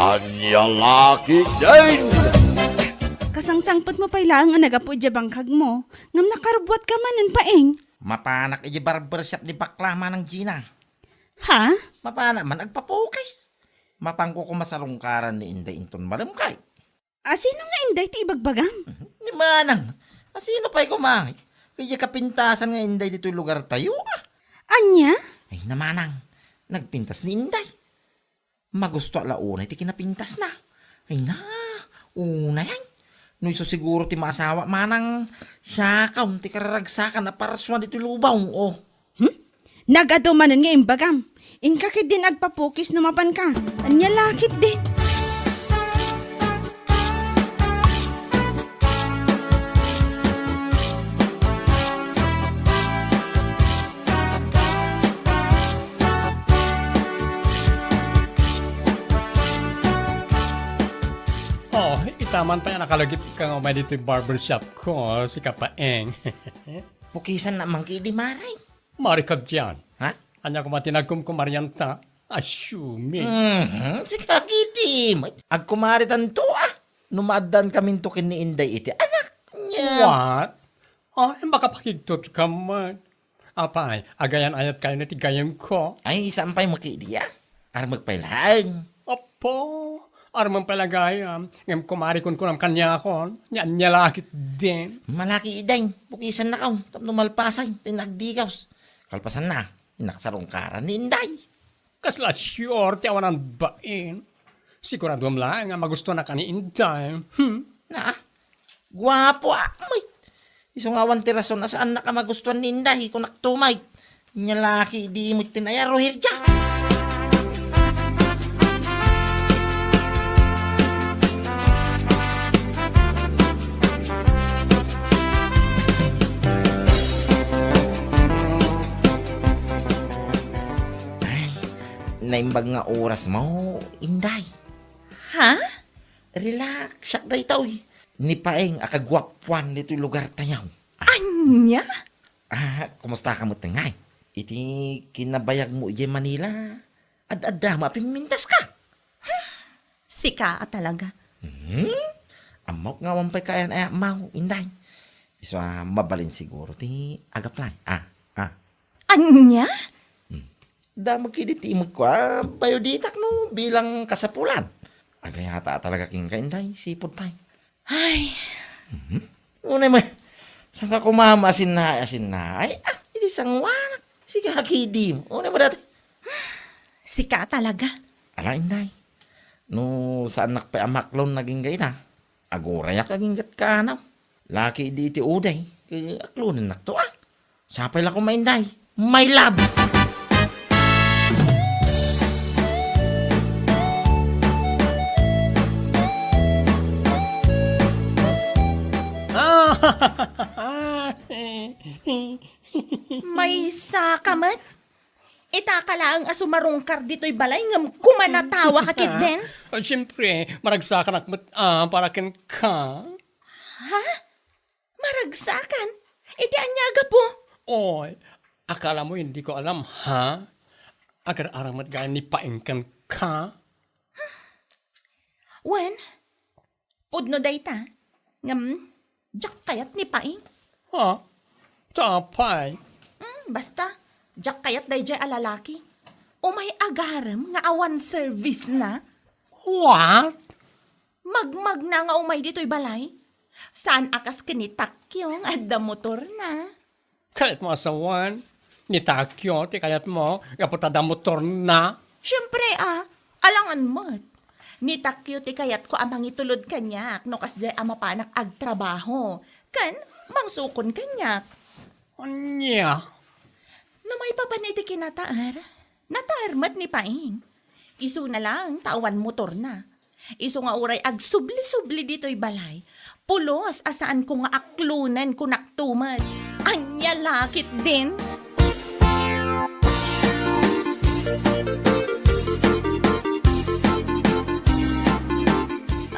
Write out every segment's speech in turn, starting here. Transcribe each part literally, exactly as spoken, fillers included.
Ania la ketdin? Kasangsangpetmo pay laeng a naggapu idiay bangkagmo, ngem nakarubbuatka manen, Paeng. Mapanak idiay barbershop ni bakla, Manang Gina. Ha? Mapanak man agpapukis. Mapanko koma sarungkaran ni Inday inton malem kay. Asino nga Inday ti ibagbagam? Ni Manang. Asino pay koma? Kaya kapintasan nga Inday ditoy lugartayo, ah. Ania? Ay, na, Manang. Nagpintas ni Inday. Magusto la unay ti kinapintasna. Ay na, unay ay. No isu siguro ti maasawa, Manang, siakon ti kararagsakan a parsua ditoy lubong, oh. Hmm? Nagadu manen nga imbagam. Inka ketdin agpapukis no mapanka. Ania la ketdin? Oh, itaman pay a nakalagip ka nga umay ditoy barbershop ko, sika Paeng. Pukisannak man ketdi, Manang. Marikag diay. Ha? Ania koma ti nagkumkumarianta? Assuming. Mhm, sika ketdi. Agkumaritanto, ah. No maaddaankaminto ken ni Inday iti anak. Nia. What? Ah, makapakigtot ka man. Apay, agayan-ayatkayo ti gayemko? Ay, saan pay ketdi, ah. Armek pay laeng. Apo, armen pay la gayam. Ngem kumari kunkunam kaniakon, nia, ania la ketdin? Malaki iday, pukisannakon, tapno malpasan ti nagdigaws. Kalpasanna, innak sarungkaran ni Inday. Kasla suerte awanan bain. Siguraduem laeng a magustuanka ni Inday. Hmm? Na, guapo, ah, met. Isu nga awan ti rason a saannak a magustuan ni Inday, kunakto met. Nia la ketdi met ti nayaruhirda. Ay, naimbag nga orasmo, Inday. Ha? Relax, siak daytoy. Ni Paeng a kaguapuan ditoy lugartayo. Ania? Ah, kumustaka met ngay? Iti kinabayagmo idiay Manila, ad-adda met a pimmintaska. Sika a talaga. Hmm? Ammok nga awan pay kaayan-ayatmo, Inday. Isu a mabalin siguro ti ag-apply. Ah, ah. Ania? Hmm. Damag ketdi ti imekko a biodata no bilang kasapulan. Agayata a talaga kenka, Inday, sipud pay. Ay. Mhm. Unay met, saanka koma maasinnaay-asinnaay? Ay, ah, iti sangoanak. Sika ketdi. Unay met dayta. Sika talaga. Ala, Inday. No saannak pay a maklon agingga ita, agurayak agingga ti kaanaw. La ketdi iti uday, ket aklonennakto, ah. Sapay la koma, Inday. My love! Maysa ka met? Ita ka laeng a sumarungkar ditoy balay ngem kumanatawaka ketdin? Ah, siempre, maragsakanak met, ah, para kenka. Ha? Maragsakan? Iti ania a gapu? Oy, akalamo indiko alam, ha? Agar-aram met gayam ni Paeng kenka. Wen, pudno dayta, ngem diak kayat ni Paeng. Ha? Sapay? Mm, basta, diak kayat daydiay a lalaki. Umay agarem nga awan servisna. What? Magmagna nga umay ditoy balay. Saan a kas ken ni Takyo nga adda motorna. Kayatmo a sawen, ni Takyo ti kayatmo gapu ta adda motorna? Siempre, ah, alangan met. Ni Takyo ti kayatko a mangitulod kaniak no kasdiay a mapanak agtrabaho. Ken mangsukon kaniak. Ania? No maipapan iti kinataer, nataer met ni Paeng. Isuna laeng ta awan motorna. Isu nga uray agsubli-subli ditoy balay, pulos a saanko nga aklonen, kunakto met. Ania la ketdin?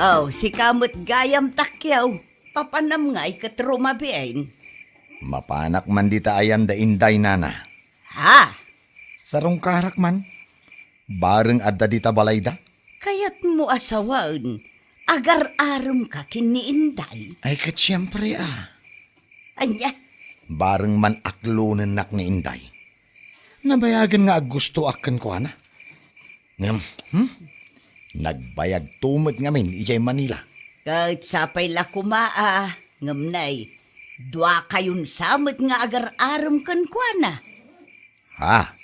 Oh, sika met gayam, Takyo. Papanam ngay ket rumabiin? Mapanak man dita ayan da Inday, nana. Ha? Sarungkarak man. Bareng adda dita balayda. Kayatmo a sawen, agar-aremka ken ni Inday? Ay, ket siempre a. Ania? Bareng man aklonennak ni Inday. Nabayagen nga aggustoak kenkuana. Ngem, hmm? Nagbayagto met ngamin idiay Manila. Ket sapay la koma a, ngem nay, duakayon sa met nga agar-arem kenkuana. Ha?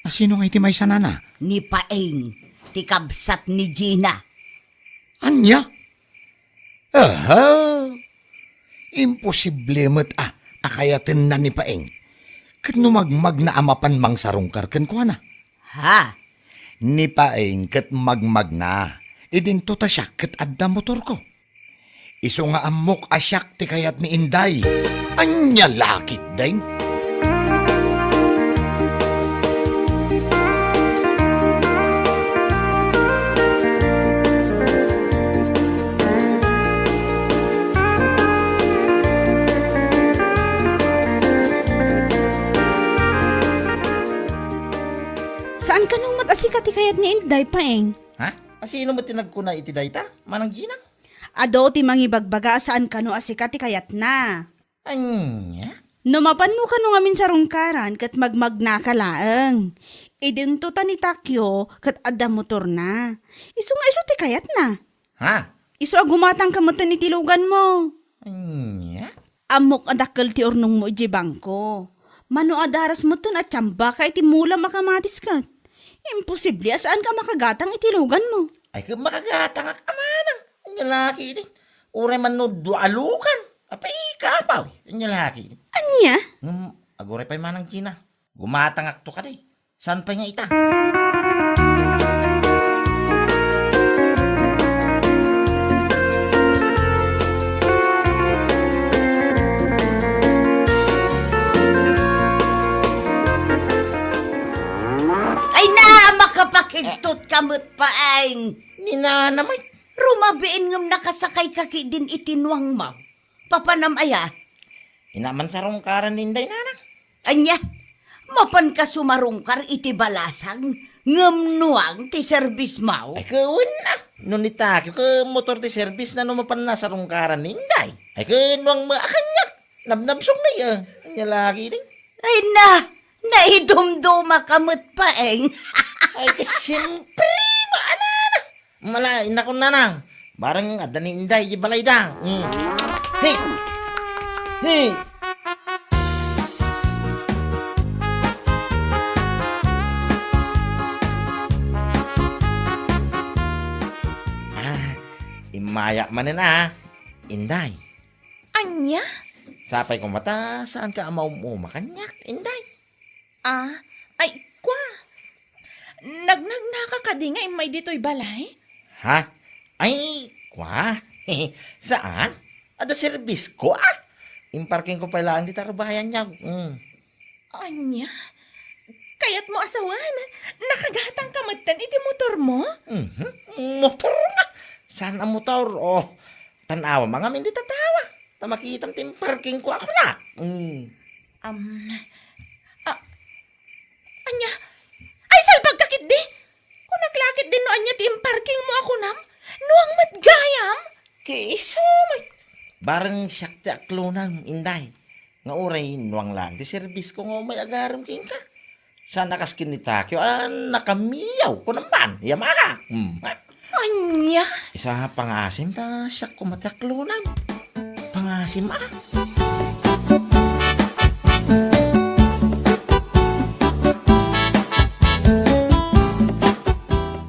A, sino nga iti maysa, nana? Ni Paeng, ti kabsat ni Gina. Ania? Aha! Imposible met a, a kayatenna ni Paeng. Ket no magmagna a mapan mangsarungkar kenkuana? Ha? Ni Paeng ket magmagna. Idinto ta siak ket adda motorko. Isu nga ammok a siak ti kayat ni Inday. Ania la ketdin? Saan kano met a sika ti kayat ni Inday, Paeng? Ha? A, sino met ti nagkuna iti dayta, Manang Gina? Adu ti mangibagbaga a saan kano a sika ti kayatna. Ania? No mapanmo kano ngamin sarungkaran ket magmagnaka laeng. Idinto ta ni Takyo ket adda motorna. Isu nga isu ti kayatna. Ha? Isu a gumatangka metten iti luganmo. Ania? Ammok a dakkel ti urnongmo idiay bangko. Mano a daras metten a tiambaka iti mulam a kamatis ket. Imposible a saanka a makagatang iti luganmo. Ay, ket makagatangak a manang. Ania la ketdin? Uray man no dua a lugan. Apay, kapaw. Ania la ketdin? Ania? Ngem, aguray pay Manang Gina. Gumatangakto kadi. Saan pay nga ita? Ay na, makapakigtot ka met, Paeng. Ni Nana met. Rumabiin ngem nakasakayka ketdin iti nuangmo. Papanam aya? Ina, mansarungkaran ni Inday, Nana. Ania? Mapanka sumarungkar iti balasang ngem nuang ti serbismo? Ay, ket wen a. No ni Takyo ket motor ti serbisna no mapanna sarungkaran ni Inday. Ay, ket nuangmo a kaniak. Nabnabsongna iya. Ania la ketdin? Ay na, naidumdumaka met, Paeng. Ay, ket siempre, maanana. Mala, innakon, Nanang. Bareng adda ni Inday di balayda. Mm. Hey! Hey! Ah, immaya manen a, Inday. Ania? Sapay koma ta saanka a maum-uma kaniak, Inday. Ah, ay, kua. Nagnagnaka kadi nga immay ditoy balay? Ha? Ay, kua. Saan? Adda serbisko, ah. Imparkingko pay laeng dita rubayan, Nyag. Mm. Ania? Kayatmo a sawen, nakagatangka metten iti motormo? Mhm. Motor nga. Saan a motor? Oh, tan-awam ngamin dita tawa. Ta makitam ti imparkingko a kunak. Mm. Am, a, ania? Ay, salbagka ketdi! Kunak la ketdin no ania ti imparkingmo a kunam? Nuang met gayam? Ket isu met. Bareng siak ti aklonam, Inday. Nga uray nuang laeng ti serbisko nga umay agarem kenka. Saan a kas ken ni Takyo a nakamiyaw, kunam man, yamaka. Hmm. Ania? Isa, pangasim ta siak koma ti aklonam. Pangasim, ah.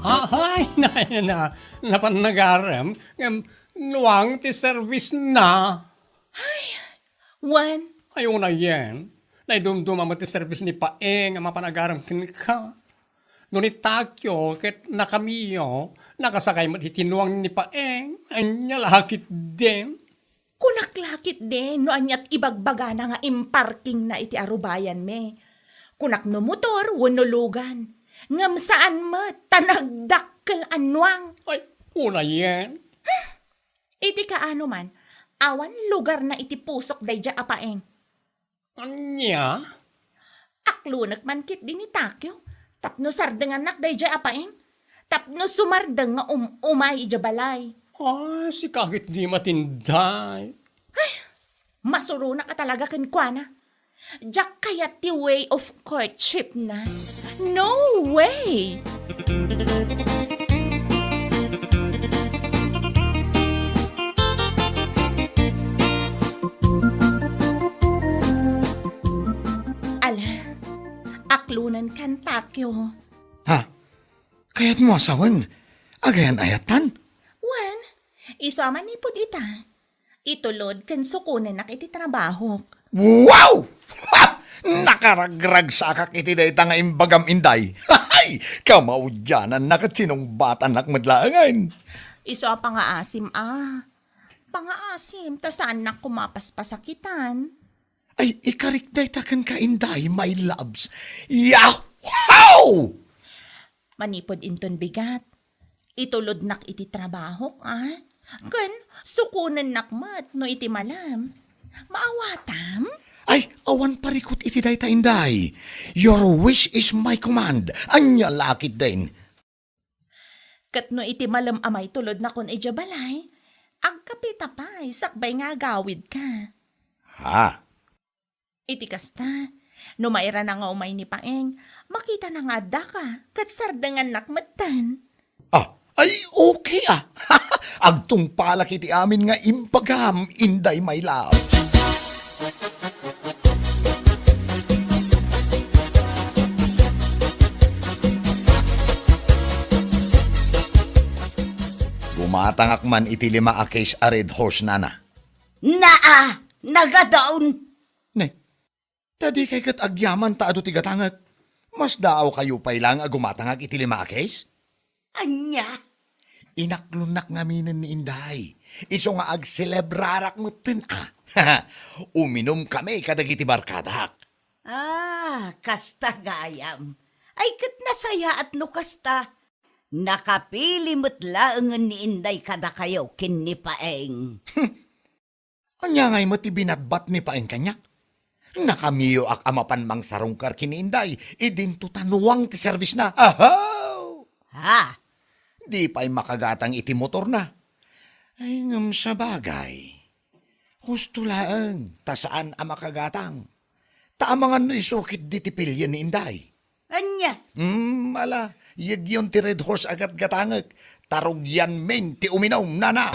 Ahay, na, na, napan nagarem, ngem nuang ti servisna. Ay, wen. Ay, unayen, naidumduma met ti servis ni Paeng a mapan agarem kenka. No ni Takyo ket nakamiyo, nakasakay met iti nuang ni Paeng. Ania la ketdin? Kunak la ketdin no ania ti ibagbagana nga imparkingna iti arubayanmi. Kunak no motor wenno lugan. Ngem saan met ta nagdakkel a nuang. Ay, unayen. Iti kaano man, awan lugarna iti pusok daydiay a Paeng. Ania? Aklonek man ketdi ni Takyo tapno sardengannak daydiay a Paeng. Tapno sumardeng nga um-, umay idiay balay. Ay, sika ket di matinday. Ay, masuronak a talaga kenkuana. Diak kayat ti way of courtship na. No way! Ala, aklonenkan, Takyo. Ha? Kayatmo a sawen? Agayan-ayattan? Wen, isu a manipud ita, itulod ken sukonennak iti trabahok. Wow! Ha! Nakaragragsakak iti dayta nga imbagam, Inday. Hay! Kamaudiananna ket sinungbatannak met laengen. Isu a pangaasim a. Pangaasim, ta saannak koma a paspasakitan. Ay, ikarik dayta kenka, Inday, my loves. Yahoo! Manipud inton bigat, itulodnak iti trabahok, a? Ken sukonennak met no iti malem. Maawatam? Ay, awan parikut iti dayta, Inday. Your wish is my command. Ania la ketdin? Ket no iti malem a maitulodnakon idiay balay, agkapita pay sakbay nga agawidka. Ha? Iti kasta, no mairana nga umay ni Paeng, makitana nga addaka, ket sardengannak metten. Ah, ay, okay a. Agtungpalak iti amin nga imbagam, Inday my love. Gumatangak man iti lima a case a Red Horse, nana. Naa! Nagadaon! Ne, ta dikay ket agyaman ta adu ti gatangek. Masdaawkayo pay laeng a gumatangak iti lima a case? Ania? Inaklonnak ngaminen ni Inday. Isu nga agselebrarak metten a. Uminumkami kadagiti barkadak. Ah, kasta gayam. Ay, ket nasayaat no kasta. Nakapili met laengen ni Inday kadakayo ken ni Paeng. Ania ngay met ti binatbat ni Paeng kaniak? Nakamiyoak a mapan mangsarungkar ken ni Inday, idinto ta nuang ti serbisna. Ahaw! Ha? Di pay makagatang iti motorna. Ay, ngem sabagay. Husto laeng, ta saan a makagatang. Ta amangan no isu ketdi ti pilien ni Inday. Ania? Hmm, ala, yegyon ti Red Horse a gatgatangek. Tarugianmin ti uminum, nana.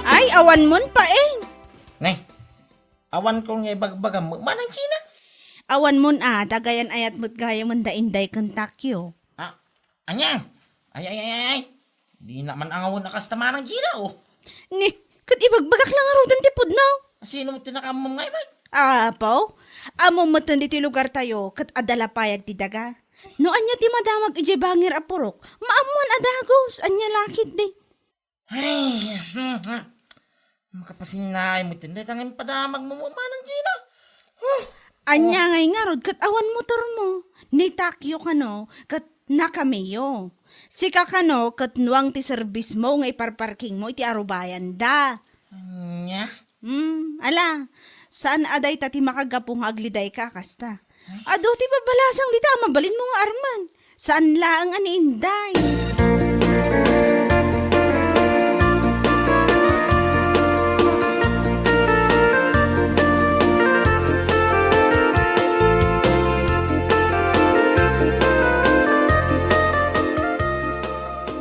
Ay, awanmon, Paeng. Ne, awankon nga ibagbagam, Manang Gina. Awanmon a, dagayan ayat met gayamen da Inday ken Takyo. Ah, ania? Ay, ay, ay, ay, ay. Dina man angawen a kasta, Manang Gina, oh. Ni, ket ibagbagak la ngaruden ti pudno. Sino met ti nakaammom ngay, Mike? Apo, ammom met ditoy lugartayo, ket adda la payag ti daga. No ania ti madamag idiay bangir a purok, maammoan a dagus, ania la ketdi. Ay, hmm, hmm. Makapasinnaay met dayta nga impadamagmo, Manang Gina. Huh. Ania ngay ngarud ket awan motormo? Ni Takyo kano ket nakamiyo. Sika kano ket nuang ti serbismo nga iparparkingmo iti arubayanda. Ania? Hmm, ala, saan a dayta ti makagapu nga aglidayka kasta. Adu ti babalasang dita a mabalinmo nga arman. Saan laeng a ni Inday.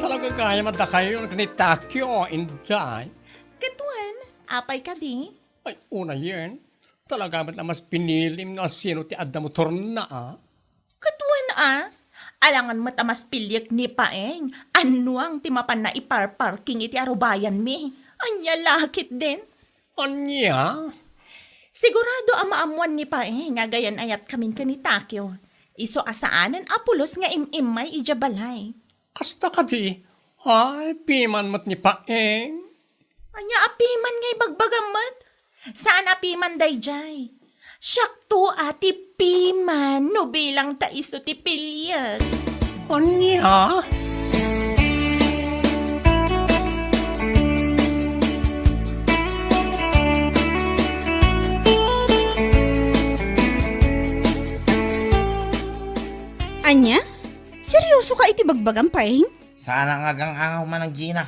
Talaga gayam a dakayo ken ni Takyo, Inday. Ket wen, apay kadi? Ay, unayen. Talaga met a mas pinilim no asino ti adda motorna, a? Ket wen a, alangan met a mas piliek ni Paeng, annuang ti mapanna iparparking iti arubayanmi. Ania la ketdin? Ania? Sigurado a maammoan ni Paeng nga agayan-ayatkamin ken ni Takyo. Isu a saanen a pulos nga im-immay idiay balay. Kasta kadi, ay, piman met ni Paeng. Ania a piman nga ibagbagam met? Saan a piman daydiay. Siakto a ti piman no bilang ta isu ti piliek. Ania? Ania? Seryoso ka iti bagbagam, Paeng? Sana nga agang-angaw man ang Gina.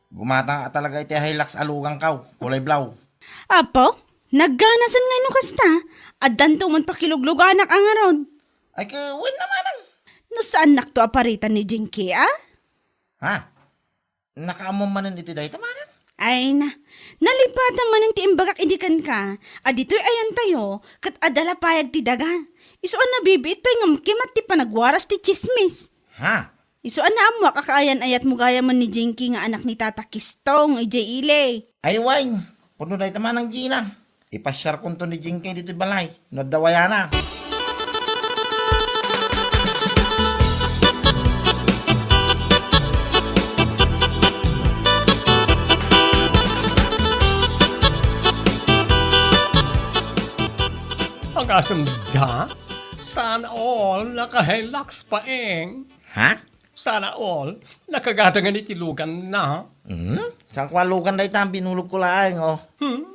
Gumatang a talaga iti Hilux a lugankaw, kulay blaw. Apo, nagganasan nga no kasta. Addanto man pakilugluganak a ngarud. Ay, ka, wen namanang. No saannakto a paritan ni Jinky, a? Ha? Nakaammo manen iti dayta, manang? Ay na, nalipatan manen ti imbagak idi kenka, a ditoy ayantayo, ket adda la payag ti daga. Isu a nabibiit pay ngem kimat ti panagwaras ti tsismis. Ha? Isu a naammoak a kaayan-ayatmo gayam ni Jinky nga anak ni Tata Kistong, idiay ili. Ay, wen, pudno dayta, manang Gina. Ipasiarkonto ni Jinky ditoy balay no adda wayana. Agasem da? Sana all, naka-Hilux, Paeng. Ha? Sana all, nakagatangan iti luganna. Hmm? Saan ko a lugan dayta? Binulog ko laeng, oh. Hmm?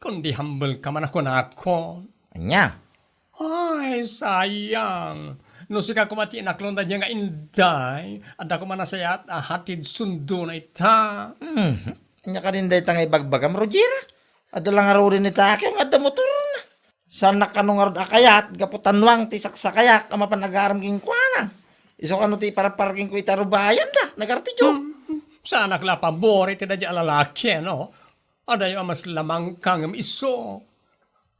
Kundi humble ka man a kunakon. Ania? Ay, sayang. No sika koma ti inaklon daydiay nga inday, adda koma nasayaat a hatid sundona ita. Hmm. Ania kadin dayta nga ibagbagam, Rogera? Adda la ngaruden ni Takeo nga adda motorna. Saannak kano ngarud a kayat gapu ta nuang ti saksakayak a mapan agaram kenkuana. Isu kano ti iparparkingko ita rubayanda, nagartiyo. Hmm. Saanak la a pabor iti daydiay a lalaki, no? Adayo a mas lamangka ngem isu.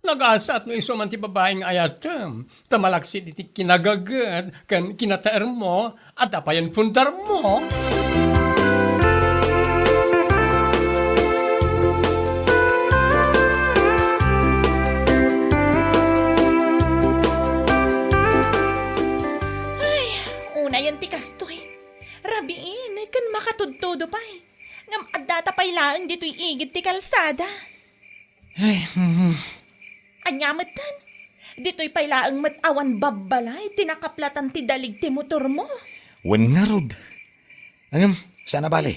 Nagasaat no isu man ti babai nga ayatem, ta malaksid iti kinagaged ken kinataermo, adda payen pundarmo. Ay, unayen ti kastoy. Rabiin ken makatudtudo pay. Ngem addata pay laeng ditoy igid ti kalsada. Ay, mhm. Ania metten? Ditoy pay laeng met awan babbalay ti nakaplatan ti dalig ti motormo. Wen ngarud. Ngem, saan a bale.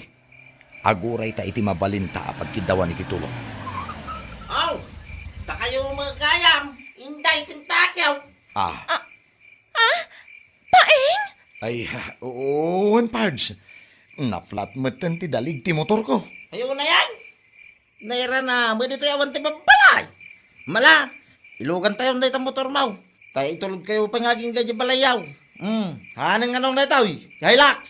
Aguray ta iti mabalinta a pagkiddawan iti tulong. Aw, ta kayo met gayam, Inday ken Takeo. Ah. Ah, Ah? Paeng? Ay, wen, Pards. Naplat metten ti dalig ti motorko. Ay, unayen. Nairana, met ditoy awan ti babbalay. Mala, ilugantayon dayta motormo. Ta itulodkayo pay nga agingga idiay balayyo. Hmm, haaneng nga nung daytoy, Hilux.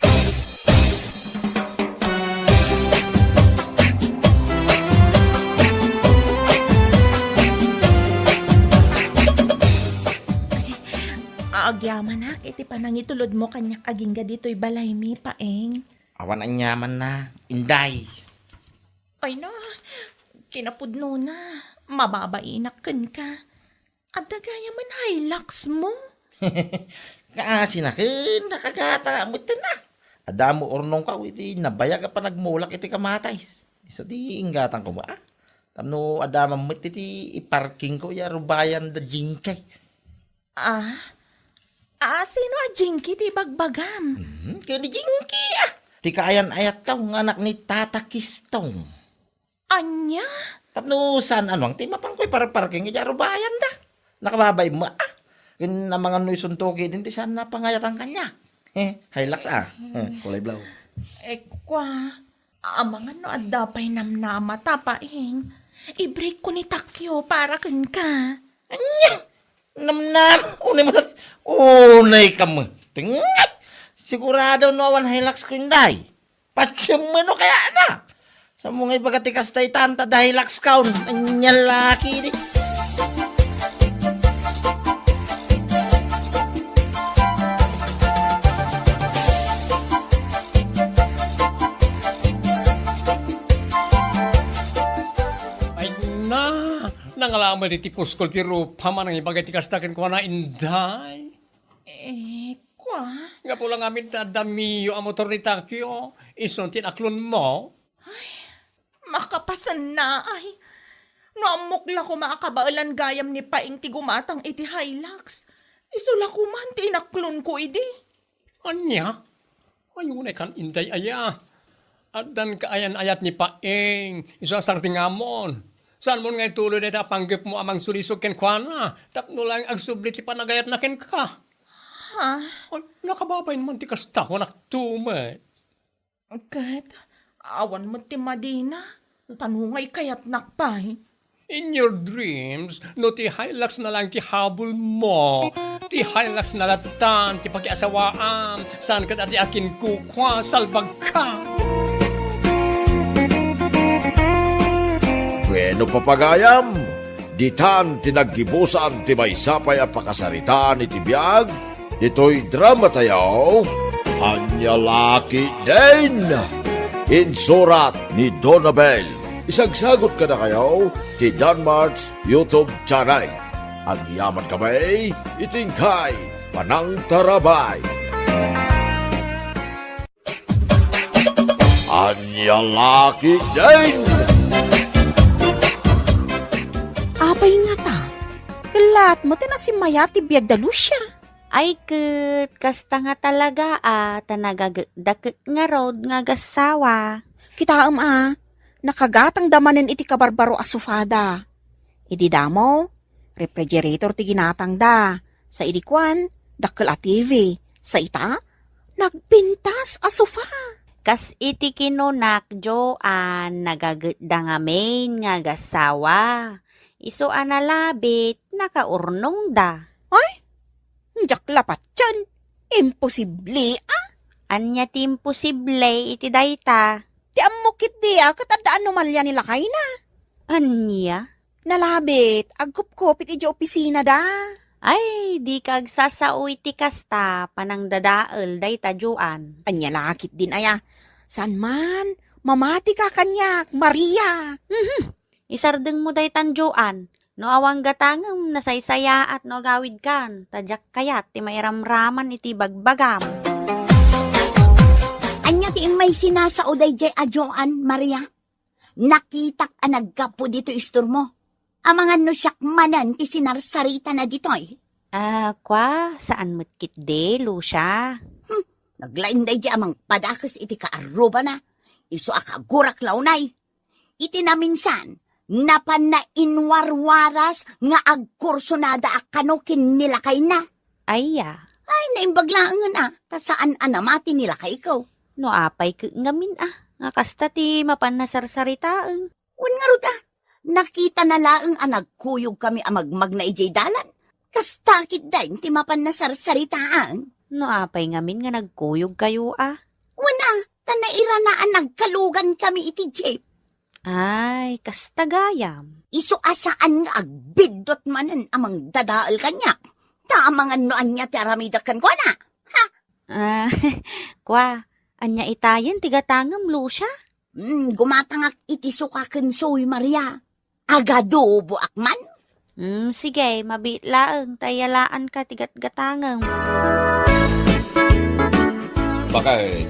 Agyamanak iti panangitulodmo kaniak agingga ditoy balaymi, Paeng. Awan aniamanna, Inday. Ay na, kinapudnona, mababainak kenka. Adda gayam Hiluxmo? Kaasina ken nakagata metten a. Adda mo urnongko iti nabayag a panagmulak iti kamatis. Isu ti inggatangko met a. Tapno adda man met iti iparkingko ya rubayan da Jinky. Ah? Ah, sino a Jinky ti ibagbagam? Mhm, ken ni Jinky, ah. Ti kaayan-ayatko nga anak ni Tata Kistong. Ania? Tapno saan a nuang ti mapanko iparparking idiay rubayanda. Nakababain met, ah. Ken amangan no isunto ketdin ti saan a pangayatan kaniak. Eh, Hilux, ah. Eh, kulay blaw. Eh, kua, amangan no adda pay namnamata, Paeng. I-break ko ni Takyo para kenka. Ania? Namnama? Unay met. Unay ka met. Tingay! Sigurado no awan Hiluxko, Inday. Patiem no kayatna. Saan mo nga ibaga ti kasta itan ta adda Hiluxkaon? Ania laki di. Ay na, nangalaman iti puskol ti rupa, manang ibaga ti kasta kenkuana, Inday. Eh, kua? Gapu la ngamin ta adda Mio a motor ni Takyo, isu ti inaklonmo. Ay, makapasenna, ay. No ammok la koma a kabaelan gayam ni Paeng ti gumatang iti Hilux, isu la koman ti inaklonko idi. Ania? Ay, unay kan, Inday aya. Addan kaayan-ayat ni Paeng, isu a sartingamon. Saanmon nga ituloy dayta a panggepmo a mangsulisog kenkuana, tapno laeng agsubli ti panagayatna kenka. Ah. Ay, nakababain man ti kasta, kunakto met. Ket awan met ti madina. Pano ngay kayatnak pay? In your dreams, no ti Hilux na lang ti habol mo, ti Hilux na lattan ti pakiasawaam, saan ket a di akinkukua, salbag ka. Bueno, papagayam, ditan ti naggibusan ti maysa pay a pakasaritaan iti biag ditoy dramatayo, Ania La Ketdin. Insurat ni Donabel. Isagsagut kadakayo ti Danmart's YouTube channel. Agyamankami iti inkay panangtarabay. Ania La Ketdin. Apay ngata? Kellat met ti nasimmayat ti biag da Lucia. Ay ket, kasta nga talaga a, ta nagagekda ket ngarud nga agassawa. Kitaem a, nakagatangda manen iti kabarbaro a sofada. Idi damo, refrigerator ti ginatangda. Sa idi kuan, dakkel a T V. Sa ita, nagpintas a sofa. Kas iti kinunak, Joan, nagagekda ngamin nga agassawa. Isu a nalabit, nakaurnongda. Ay, diak la patien. Imposible, a? Ania ti imposible iti dayta? Ti ammok ketdi a ket adda anomalia ni lakayna. Ania? Nalabit, agkupkupit idiay opisinada. Ay, dika agsasao iti kasta, panangdadael dayta, Joan. Ania la ketdin aya? Saan man, mamatika kaniak, Maria. Mhm. Isardengmo daytan, Joan. No awan gatangem, nasaysayaat no agawidkan, ta diak kayat ti mairamraman iti bagbagam. Ania ti immay sinasao daydiay a Joan, Maria? Nakitak a naggapu ditoy istormo. Amangan no siak manen ti sinarsaritana ditoy. Ah, kua, saan met ketdi, Lucia? Hmm, naglaing daydiay a mangpadakes iti kaarrubana. Isu a kagurak la unay. Iti naminsan, napanna inwarwaras nga agkursonada a kano ken ni lakayna. Aya. Ay, naimbag laengen a, ta saan a namati ni lakayko. No apay ket ngamin a, nga kasta ti mapanna sarsaritaen. Wen ngarud a, nakitana laeng a nagkuyogkami a magmagna idiay dalan. Kasta ketdin ti mapanna sarsaritaen. No apay ngamin nga nagkuyogkayo a? Wen a, ta nairana a nagkalugankami iti jeep. Ay, kasta gayam. Isu a saan nga agbiddut manen a mangdadael kaniak. Ta amangan no ania ti aramidek kenkuana. Ha? Ah, kua, ania itayen ti gatangem, Lucia? Hmm, gumatangak iti suka ken soy, Maria. Agadoboak man. Hmm, sige, mabiit laeng ta iyalaanka ti gatgatangem. Bakay,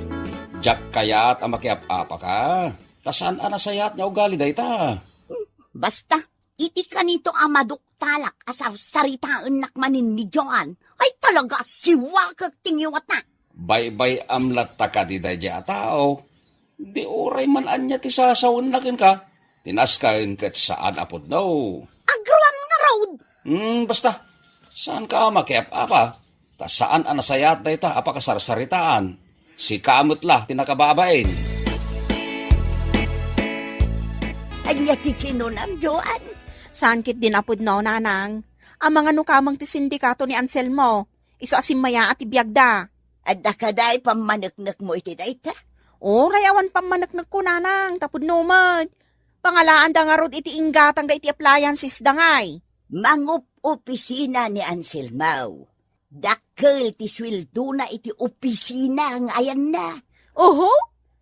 diak kayat a makiap-apaka. Ta saan a nasayaat nga ugali dayta. Hmm, basta, iti kanito a maduktalak a sarsaritaennak manen ni Joan, ay talaga a siwakek ti ngiwatna. Baybay-am latta kadi daydiay a tao. Di uray man ania ti sasawenna kenka, ti nasken ket saan a pudno. Agroam ngarud! Hmm, basta, saanka a makiap-apa, ta saan a nasayaat dayta a pakasarsaritaan. Sika met la ti nakababain. Ania ti kinunam, Joan? Saan ketdin a pudno, nanang. Amangan no kameng ti sindikato ni Anselmo. Isu a simmayaat ti biagda. Adda kadi pammaneknekmo iti dayta? Uray awan pammaneknekko, nanang, ta pudno met. Pangalaanda ngarud iti inggatangda iti appliancesda ngay. Mangup-opisina ni Anselmo. Dakkel ti sueldona iti opisina nga ayanna. Oho,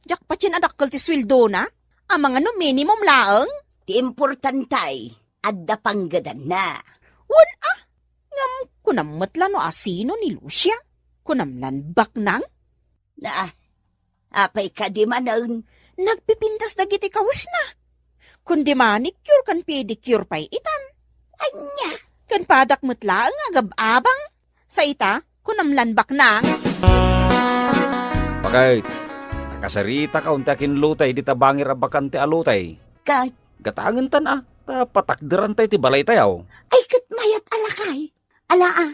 diak patien a dakkel ti sueldona. Amangan no minimum laeng? Ti importante, adda panggedanna. Wen a, ngem kunam met la no asino ni Lucia? Kunam lan baknang? Ah, apay kadi manen? Nagpipintas dagiti kawesna. Kundi manicure ken pedicure pay itan. Ania? Ken padak met laeng nga agab-abang. Sa ita, kunam lan baknang. Bakay, nakasaritaka unta ken lotay dita bangir a bakante a lotay. Ket? Gatangentan a, ta patakderanta iti balaytayo. Ay, ket mayat a lakay. Ala a,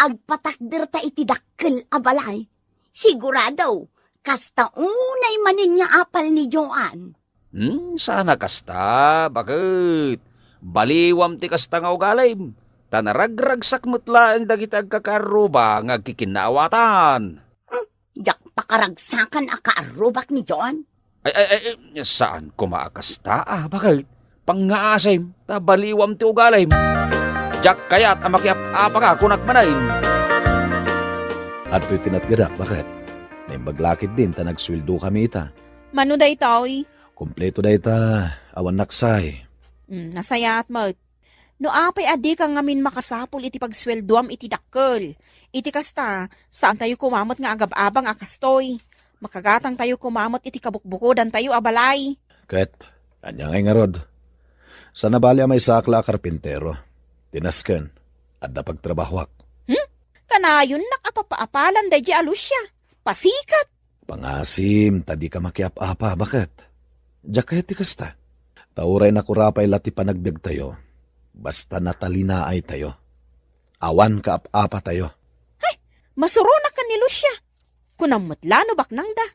agpatakderta iti dak- dakkel a balay. Sigurado, kasta unay manen nga apal ni Joan. Hmm, saan a kasta, baket? Baliwam ti kasta nga ugalim, ta naragragsak met laeng dagiti agkakaarruba nga agkikinnaawatan. Hmm, diak pakaragsakan a kaarrubak ni Joan. Ay, ay, ay, ay, saan koma a kasta, a, baket? Pangngaasim, ta baliwam ti ugalim. Diak kayat a makiap-apaka, kunak manen. Adtoy ti natgadak, baket? Naimbag la ketdin ta nagsueldo kami ita. Mano daytoy? Kompleto dayta, awan naksay. Hmm, nasayaat met. No apay a dika ngamin makasapul iti pagsueldoam iti dakkel. Iti kasta, saantayo koma met nga agab-abang a kastoy. Makagatangtayo koma met iti kabukbukodantayo a balay. Ket, ania ngay ngarud? Saan a bali a maysaak la a karpintero. Ti nasken, adda pagtrabahoak. Hmm? Kanayonnak a papaapalan daydiay a Lucia. Pasikat! Pangasim, ta dika makiap-apa, baket? Diak kayat ti kasta. Ta uray nakurapay la ti panagbiagtayo, basta natalinaaytayo. Awan kaap-apatayo. Hay, masuronak ken ni Lucia. Kunam met la no baknangda.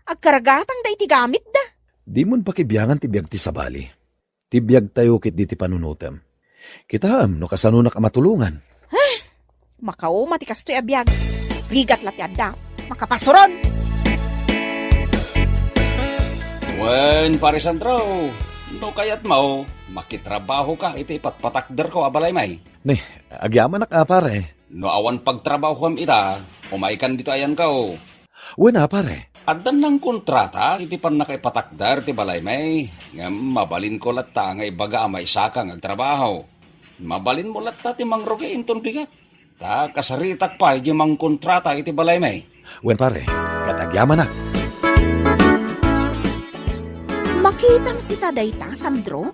Agkaragatangda iti gamitda. Dimon pakibiangan ti biag ti sabali. Ti biagtayo ketdi ti panunotem. Kitaem no kasanonak a matulongan. Makauma ti kastoy a biag. Rigat la ti adda. Makapasuron! Wen, Pare Sandro, no kayatmo, makitrabahoka iti ipatpatakderko a balay, may. Ni, agyamanak a, pare. No awan pagtrabahoem ita, umaykan ditoy ayanko. Wen a, pare. Addan nangkontrata iti pannakaipatakder ti balay, may. Ngem mabalinko latta nga ibaga a maysaka nga agtrabaho. Mabalinmo latta ti mangrugi inton bigat. Ta kasaritak pay di mangkontrata iti balay, may. Wen, pare, ket agyamanak. Makitam ita dayta, Sandro?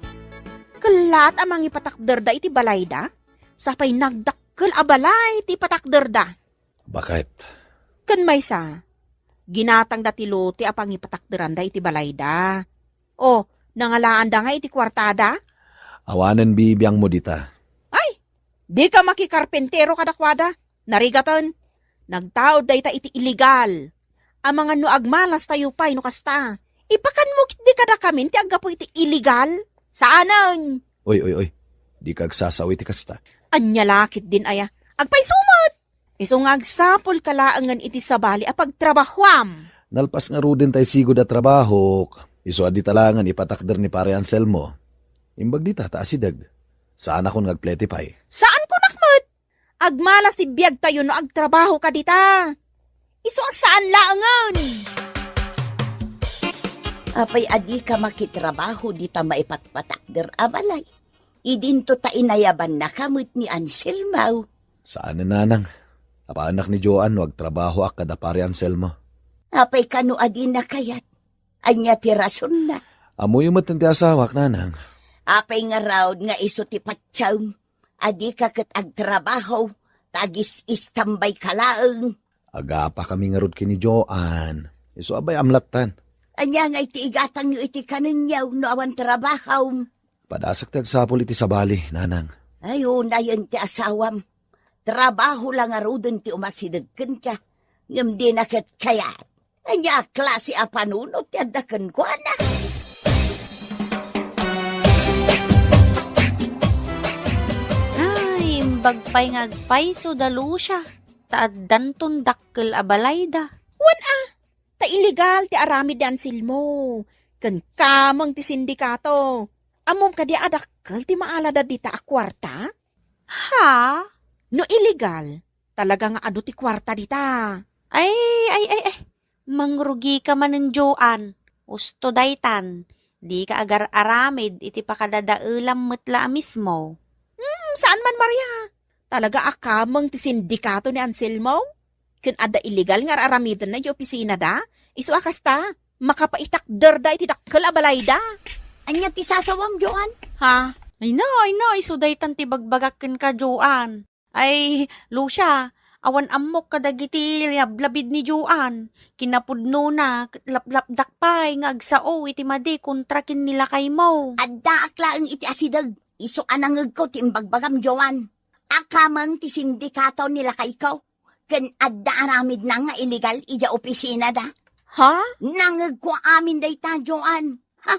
Kellaat a mangipatakderda iti balayda? Sapay nagdakkel a balay ti ipatakderda. Baket? Ken maysa, ginatangda ti lote a pangipatakderanda iti balayda. O, nangalaanda nga iti kuartada? Awanen bibiangmo dita. Ay, dika makikarpintero kadakuada. Narigaten, nagtaud dayta iti illegal. Amangan no agmalastayo pay no kasta. Ipakanmo ketdi kadakamin ti aggapu iti illegal? Saanen! Oy, oy, oy. Dika agsasao iti kasta. Ania la ketdin aya? Agpayso met! Isu nga agsapulka laengen iti sabali a pagtrabahoam. Nalpas ngaruden tay sigud a trabahok. Isu a dita laengen ipatakder ni Pare Anselmo. Imbag dita ta asideg. Saanakon nga agplete pay. Saan kunak met? Agmalas ti biagtayo no agtrabahoka dita. Isu a saan laengen. Apay a dika makitrabaho dita maipatpatakder a balay? Idinto ta inayabannaka met ni Anselmo. Saanen, nanang. Apanak ni Joan no agtrabahoak kada Pare Anselmo. Apay kano a dina kayat? Ania ti rasonna? Ammoyo met ti asawak, nanang. Apay ngarud nga isu ti patiem? A dika ket agtrabaho, ta agis-istambayka laeng. Agapakami ngarud ken ni Joan. Isu a bay-am lattan. Ania ngay ti igatangyo iti kanenyo no awan trabaho? Padasak ti agsapul iti sabali, nanang. Ay, unayen ti asawam. Trabaho la ngaruden ti umasideg kenka. Ngem dina ket kayat. Ania a klase a panunot ti adda kenkuana? Ay, imbag pay nga agpayso da Lucia, ta addanton dakkel a balayda. Wen a, ta illegal ti aramid ni Anselmo, ken kameng ti sindikato. Ammom kadi a dakkel ti maalada dita a kuarta? Ha? No illegal, talaga nga adu ti kuarta dita. Ay, ay, ay, ay. Mangrugika manen, Joan. Usto daytan. Dika agar-aramid iti pakadadaelam met la a mismo. Hmm, saan man, Maria. Talaga a kameng ti sindikato ni Anselmo? Ken adda illegal nga ar-aramidenna iti opisinada? Isu a kasta, makapaitakderda iti dakkel a balayda. Ania ti sasawam, Joan? Ha? Ay na, ay na, isu daytan ti bagbagak kenka, Joan. Ay, Lucia, awan ammok kadagiti lablabid ni Joan. Kinapudnona, ket laplapdak pay nga agsao iti madi kontra ken ni lakaymo. Addaak laeng iti asideg. Isu a nangegko ti imbagbagam, Joan. A kameng ti sindikato ni lakayko. Ken adda aramidna nga illegal idiay opisinada. Ha? Nangegko amin dayta, Joan. Ha?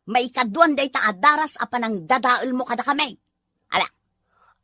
Maikaduan dayta a daras a panangdadaelmo kadakami. Ala,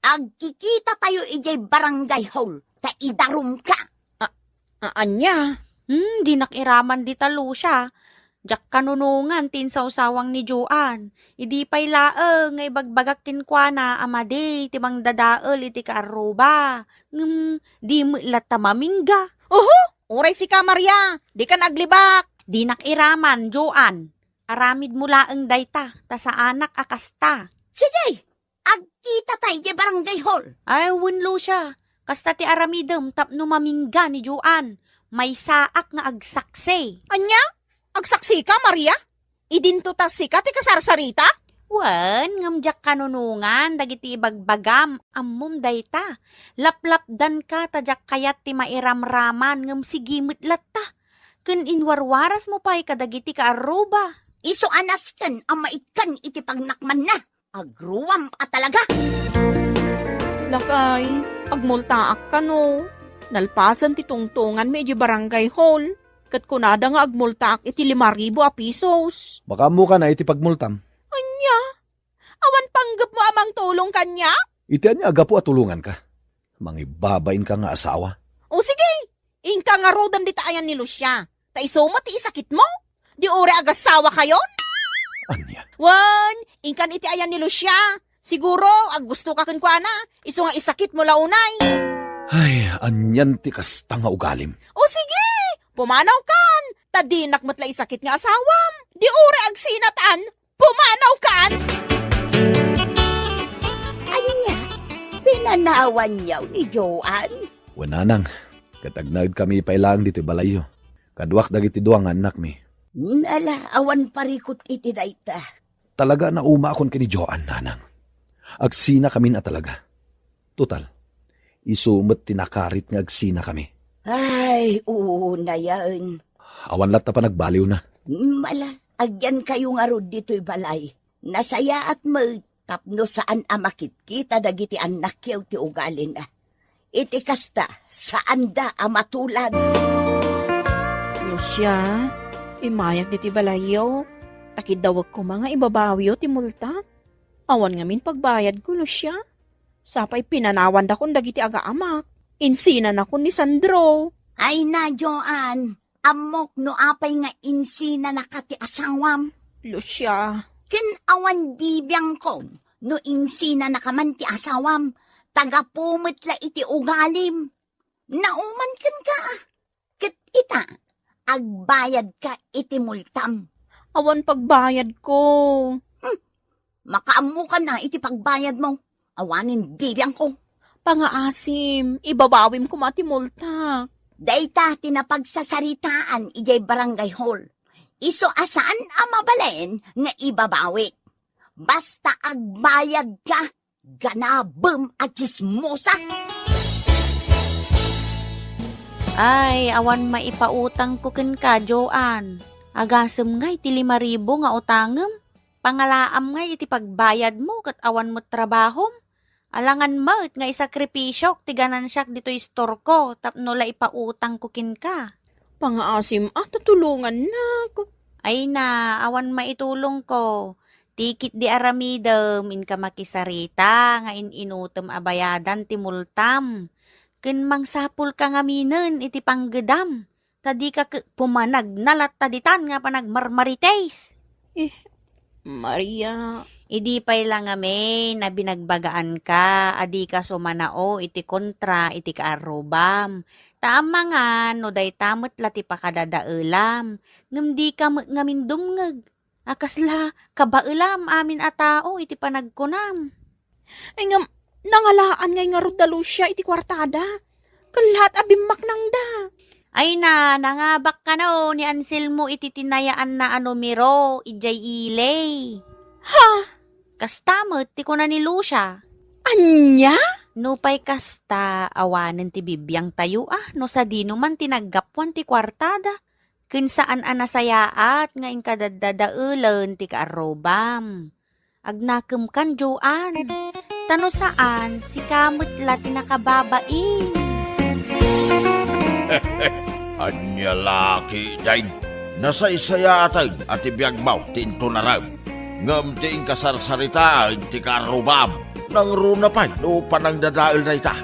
agkikitatayo idiay barangay hall, ta idarumka. A-, ania? Hmm, dinak iraman dita, Lucia. Diak kanunongan ti insawsawang ni Joan. Idi pay laeng nga ibagbagak kenkuana a madi ti mangdadael iti kaarruba. Ngem di met latta mamingga. Oho! Uray sika, Maria, dikan aglibak. Dinak iraman, Joan. Aramidmo laeng dayta, ta saanak a kasta. Sige, agkitata idiay barangay hall. Ay, wen, Lucia. Kasta ti aramidem tapno mamingga ni Joan. Maysaak nga agsaksi. Ania? Agsaksika, Maria? Idinto ta sika ti kasarsarita? Wen, ngem diak kanunongan dagiti ibagbagam, ammom dayta. Laplapdanka ta diak kayat ti mairamraman, ngem sige met latta. Ken inwarwarasmo pay kadagiti kaarruba. Isu a nasken a maikkan iti pagnakmanna. Agruam a talaga! Lakay, agmultaak kano. Nalpasen ti tungtonganmi idiay barangay hall. Ket kunada nga agmultaak iti lima ribu a pisos. Makaammoka na iti pagmultam. Ania? Awan panggepmo a mangtulong kaniak? Iti ania a gapu a tulonganka? Mangibabainka nga asawa. O sige, inka ngaruden dita ayan ni Lucia. Ta isu met ti isakitmo. Di uray agasawakayon? Ania? Wen, inkan iti ayan ni Lucia. Siguro, aggustoka kenkuana. Isu nga isakitmo la unay. Ay, anian ti kasta nga ugalim? O sige, pumanawkan. Ta dinak met la isakit nga asawam. Di uray agsinatan. Pumanawkan! Ania? Pinanawanyo ni Joan? Wen, nanang, ket agnaedkami pay laeng ditoy balayyo. Kaduak dagiti dua nga annakmi. Ala, awan parikut iti dayta. Talaga a naumaakon ken ni Joan, nanang. Agsinakamin a talaga. Total, isu met ti nakarit nga agsinakami. Ay, unayen. Awan latta panagbaliwna. Mala, agyankayo ngarud ditoy balay. Nasayaat met tapno saan a makitkita dagiti annakyo ti ugalina. Iti kasta, saanda a matulad. Lucia, immayak ditoy balayyo. Ta kiddawek koma nga ibabawiyo ti multa. Awan ngamin pagbayadko, Lucia. Sapay pinanawandakon dagiti agaamak. Insinanakon ni Sandro. Ay na, Joan. Ammok no apay nga insinanaka ti asawam. Lucia. Ken awan bibiangko no insinanaka man ti asawam. Tagapu met la iti ugalim. Nauman kenka. Ket ita, agbayadka iti multam. Awan pagbayadko. Hmm, makaammokan na iti pagbayadmo. Awanen bibiangko. Pangaasim, ibabawim koma ti multa. Dayta ti napagsasaritaan idiay barangay hall. Isu a saan a mabalin nga ibabawik. Basta agbayadka, ganabem a tsismosa! Ay, awan maipautangko kenka, Joan. Agasem ngay ti lima ribu nga utangem? Pangalaam ngay iti pagbayadmo ket awan met trabahom? Alangan met nga isakripisiok ti ganansiak ditoy istorko tapno la ipautangko kenka. Pangaasim a ta tulongannak. Ay na, awan maitulongko. Ti ketdi aramidem, inka makisarita nga in-inutem a bayadan ti multam. Ken mangsapulka ngaminen iti panggedam. Ta dika ke-, pumanagna latta ditan nga panagmarmarites. Eh, Maria. Idi pay la ngamin a binagbagaanka a dika sumanao iti kontra iti kaarrubam. Ta amangan no dayta met la ti pakadadaelam, ngem dika met ngamin dumngeg. A kasla kabaelam amin a tao iti panagkunam. Ay ngem, nangalaan ngay ngarud da Lucia iti kuartada. Kellaat a bimmaknangda. Ay na, nangabak kano ni Anselmo iti tinayaanna a numero, idiay ili. Ha? Kasta met ti kuna ni Lucia. Ania? Nupay kasta, awanen ti bibiangtayo a, no sadino man ti naggapuan ti kuartada. Ken saan a nasayaat nga inka daddadaelen ti kaarrubam. Agnakemkan, Joan. Ta no saan, sika met la ti nakababain. Ania la ketdin? Nasaysayaaten a ti biagmo ti intunarem, ngem ti inkasarsaritaen ti kaarrubam. Nangruna pay no panangdadael dayta.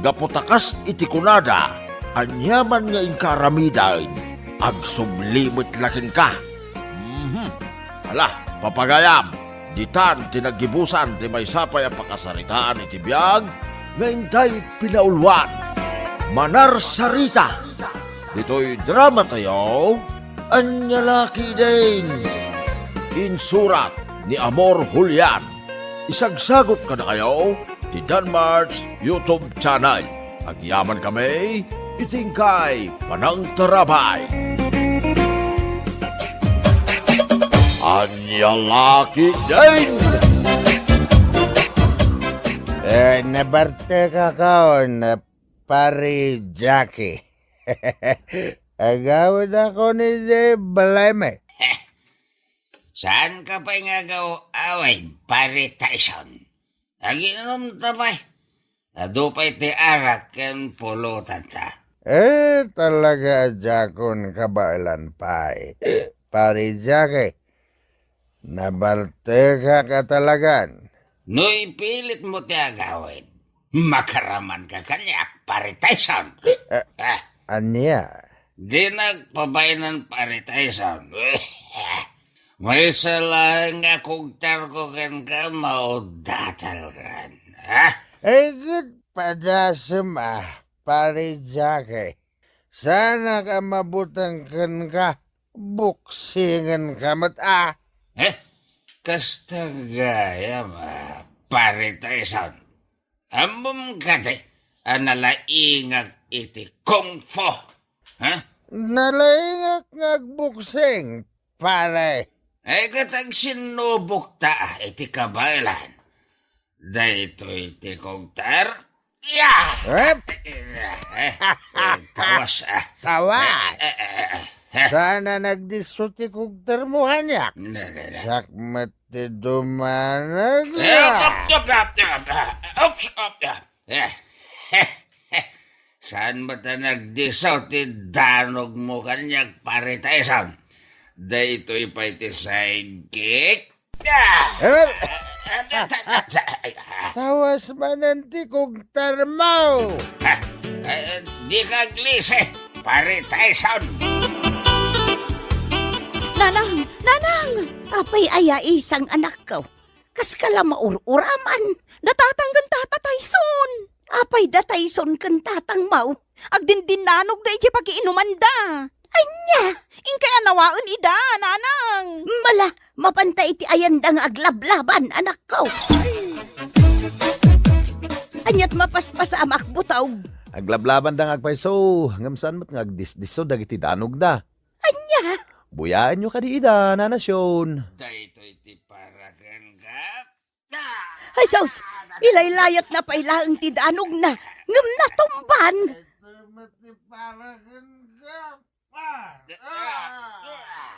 Gapu ta kas iti kunada, aniaman nga inka aramiden, agsubli met la kenka. Mhm. Ala, papagayam, ditan ti naggibusan ti maysa pay a pakasaritaan iti biag nga intay pinauluan. Manarsarita. Ditoy drama tayo, Ania la ketdin? Insurat ni Amor Julian. Isagsagot kadakayo ti Danmart's YouTube channel. Agyaman kami iti inkay panangtarabay. Ania la ketdin? Eh, nabartekak, Pari Jackie. Agawidakon iti balay mi. Saanka pay nga agaw-awid, Pari Tyson? Agiinomta pay. Adu pay ti arak ken pulotanta. Eh, talaga a diakon kabaelan pay, Pari Jackie. Nabartekak a talagan. No ipilitmo ti agawid, makaramanka kaniak, Pari Tyson. Eh, Ah, ania? Dinak pabaenan, Pari Tyson. Maysa laeng nga kugtarko kenka, maudatalkan. Ah? Ay, ket padasem, ah, Pari Jackie. Saanak a mabuteng kenka, buksingenka met, ah. Eh? Kasta gayam, ah, Pari Tyson. Ammom kadi a nalaingak iti kung fu? Ha? Nalaingak nga agbuksing, pare. Ay, ket agsinnubokta iti kabaelan. Daytoy ti kugtar. Ya! Ep! Eh, eh, tawas, ah. Tawas! Eh, eh, eh, eh, eh. Saan a nagdisso ti kugtarmo, kaniak? Ne, ne, ne. Siak met ti dumanag. Eh, op, op, op, op, op. Oops, op, op. Eh, saan met a nagdisso ti danogmo kaniak, Pari Tyson? Daytoy pay ti sidekick. Ah! Eh, tawas manen ti kugtarmo! Ah, eh, dika aglisi, Pari Tyson! Nanang! Nanang! Apay aya isang anakko? Kaska la maur-uraman? Da tatang ken tata Tyson! Apay da Tyson ken tatangmo? Agdindinanogda idiay pakiinumanda. Ania? Inkay a nawaen ida, nanang. Mala, mapanta iti ayanda nga aglablaban, anakko. Aniat mapaspasamak, butog? Aglablabanda nga agpayso, ngem saan met nga agdisdisso dagiti danogda. Ania? Buyaenyo kadi ida, Nana Sion. Daytoy ti para kenka. Ay, sus! Ilaylayatna pay laeng ti danogna, ngem natumban!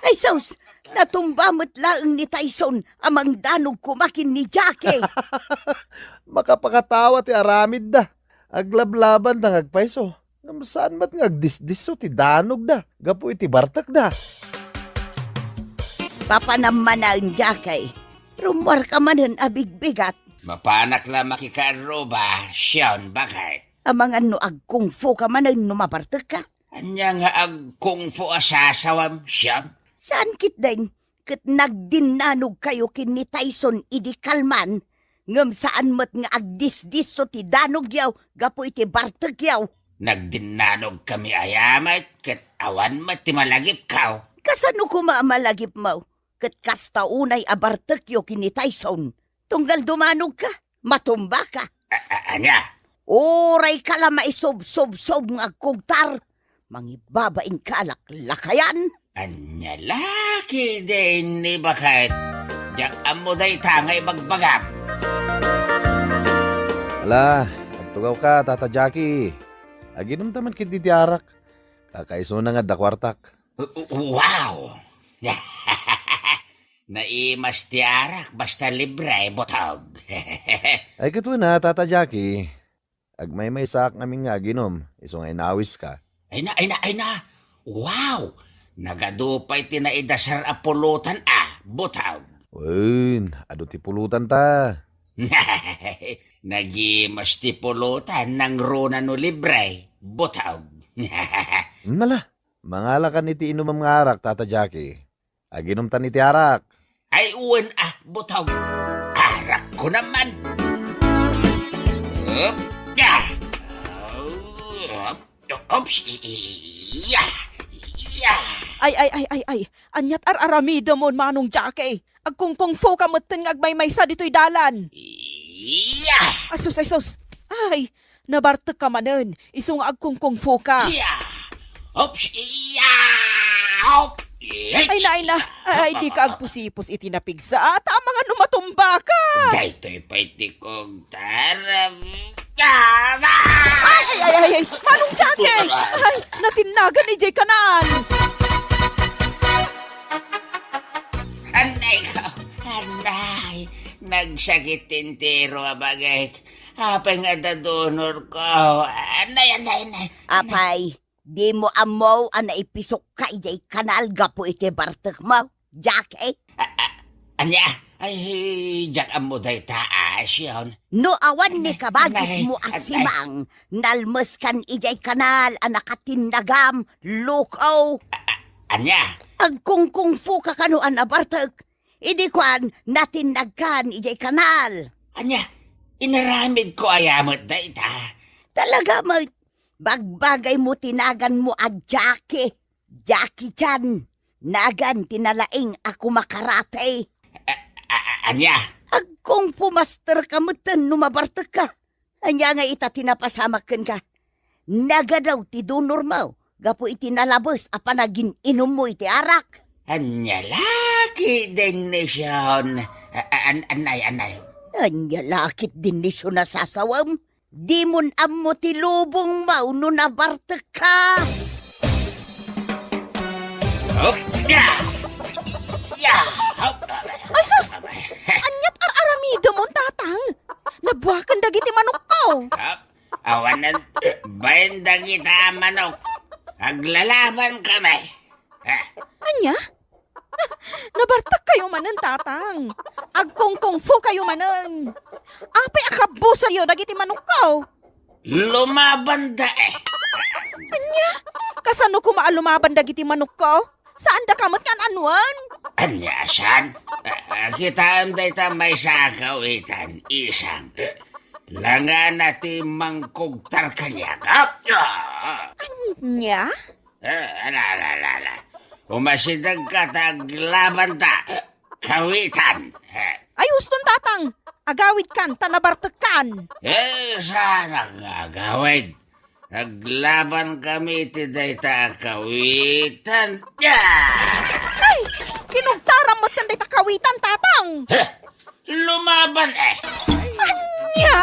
Ay, sus! Natumba met laeng ni Tyson a mangdanog koma ken ni Jackie. Makapakatawa ti aramidda. Aglablabanda nga agpayso. Ngem saan met nga agdisdisso ti danogda gapu iti bartekda. Papanam manen, Jackie. Rummuarka manen a bigbigat. Mapanak la makikaarruba, Sion, baket. Amangan no agkungfu ka manen no mabartekka. Ania nga agkungfu a sasawam, Sion? Saan ketdin, ket nagdinnanogkayo ken ni Tyson idi kalman, ngem saan met nga agdisdisso ti danogyo gapu iti bartekyo. Nagdinnanogkami aya met, ket awan met ti malagipko. Kasano koma a malagipmo? Ket kasta unay a bartekyo ken ni Tyson. Tunggal dumanogka, matumbaka. A-, a-, ania? Urayka la maisubsubsob nga agkugtar. Mangibabainka a laklakayan. Ania la ketdin, baket? Diak ammo dayta nga ibagbagam. Ala, agtugawka, Tata Jackie. Aginomta man ketdi ti arak. Kakaisuna nga adda kuartak. Wow! Naimas ti arak, basta libre, butog. Ay, ket wen a, Tata Jackie. Agmaymaysaak ngamin nga aginom, isu nga inawiska. Ay na, ay na, ay na! Wow! Nagadu pay ti naidasar a pulutan a, butog. Wen, adu ti pulutan ta. Nagimas ti pulutan nangruna no libre, butog. Nala, mangalakan iti inumem nga arak, Tata Jackie. Aginumtan iti arak. Ay, wen a, butog. Arak ko naman. Up, ya. Up, oops, i-, i-, ya. Ya. Ay, ay, ay, ay, ay. Aniat ar-aramidemon, Manong Jackie? Agkungkungfu ka metten nga agmaymaysa ditoy dalan. Iya! Ay, sus, ay, sus. Ay, nabartek ka manen. Isu nga agkungkungfu ka. Iya! Oops! Iya! Oops! Ay, na, ay, na. Ay, ay, di ka agpusipos iti napigsa. Ta amangan no matumba ka. Daytoy pay ti kog tarem. Ay, ay, ay, ay, ay. Manong Jackie! Ay, natinnagan idiay kanal. Anay ko, anay. Nagsakit ti entero a bagik. Apay nga adda donor ko. Anay, anay, anay. Apay, dimo ammo a naipisok ka idiay kanal gapu iti bartekmo, Jackie? A-, a-, ania? Ay, diak ammo dayta a, Sion. No awan ni kabagismo a simang, nalmeskan idiay kanal a nakatinnagam, loko. A-, a-, ania? Agkungkungfu ka kano a nabartek. Idi kuan, natinnagkan idiay kanal. Ania? Inaramidko aya met dayta? Talaga met, bagbagaymo ti naganmo a Jackie. Jackie Chan, nagan ti nalaing a kumakarate. A-, a-, a-, ania? Agkungfu master ka metten no mabartek ka. Ania nga ita ti napasamak kenka? Nagadaw ti donormo gapu iti nalabes a panagin-inummo iti arak. Ania la ketdin ni Sion? A-, a-, an-, anay, anay. Ania la ketdin ni Sion a sasawem? Dimon ammo ti lubongmo no nabartek ka. Hop! Ya! Ya! Hop! Ay, sus! Aniat ar-aramidemon, Tatang? Nabuaken dagiti manokko. Hop! Awanen bain dagita a manok. Aglalaban kami. Ha? Ania? Nabartek kayo manen, Tatang. Agkungkungfu kayo manen. Apay a kabbuseryo dagiti manokko? Lumabanda, eh. Ania? Kasano koma a lumaban dagiti manokko? Saandaka met nga an-anuen? Ania, saan? Ah, kitaem dayta maysa a kawitan, isang. Langana ti mangkugtar kaniak. Ah! Ania? Eh, ala, ala, ala, ala. Umasidegka ta aglabanta. Kawitan. Eh. Ay, huston, Tatang. Agawidkan, ta nabartekkan. Eh, saanak nga agawid. Naglaban kami iti dayta a kawitan. Ah! Ay, kinugtaram met kan dayta kawitan, Tatang. Heh, lumaban, eh. Ania?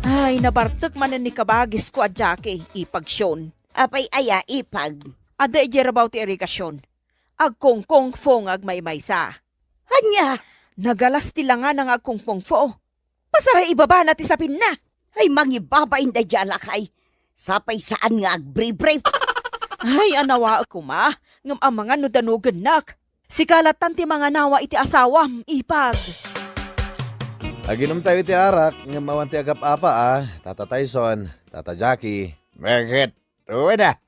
Ay, nabartek manen ni kabagisko a Jackie, ipag Sion. Apay aya, ipag? Adda idiay rabaw ti irigasion. Agkungkungfu nga agmaymaysa. Ania? Nagalas ti langana nga agkungkungfu. Pasaray ibabana ti sapinna. Ay, mangibabain daydiay a lakay. Sapay saan nga agbribrib. Ay, anawaek koma, ngem amangan no danogennak. Sika lattan ti manganawa iti asawam, ipag. Aginumtayo iti arak, ngem awan ti agap-apa a, Tata Tyson, Tata Jackie. Bakit? Uwada.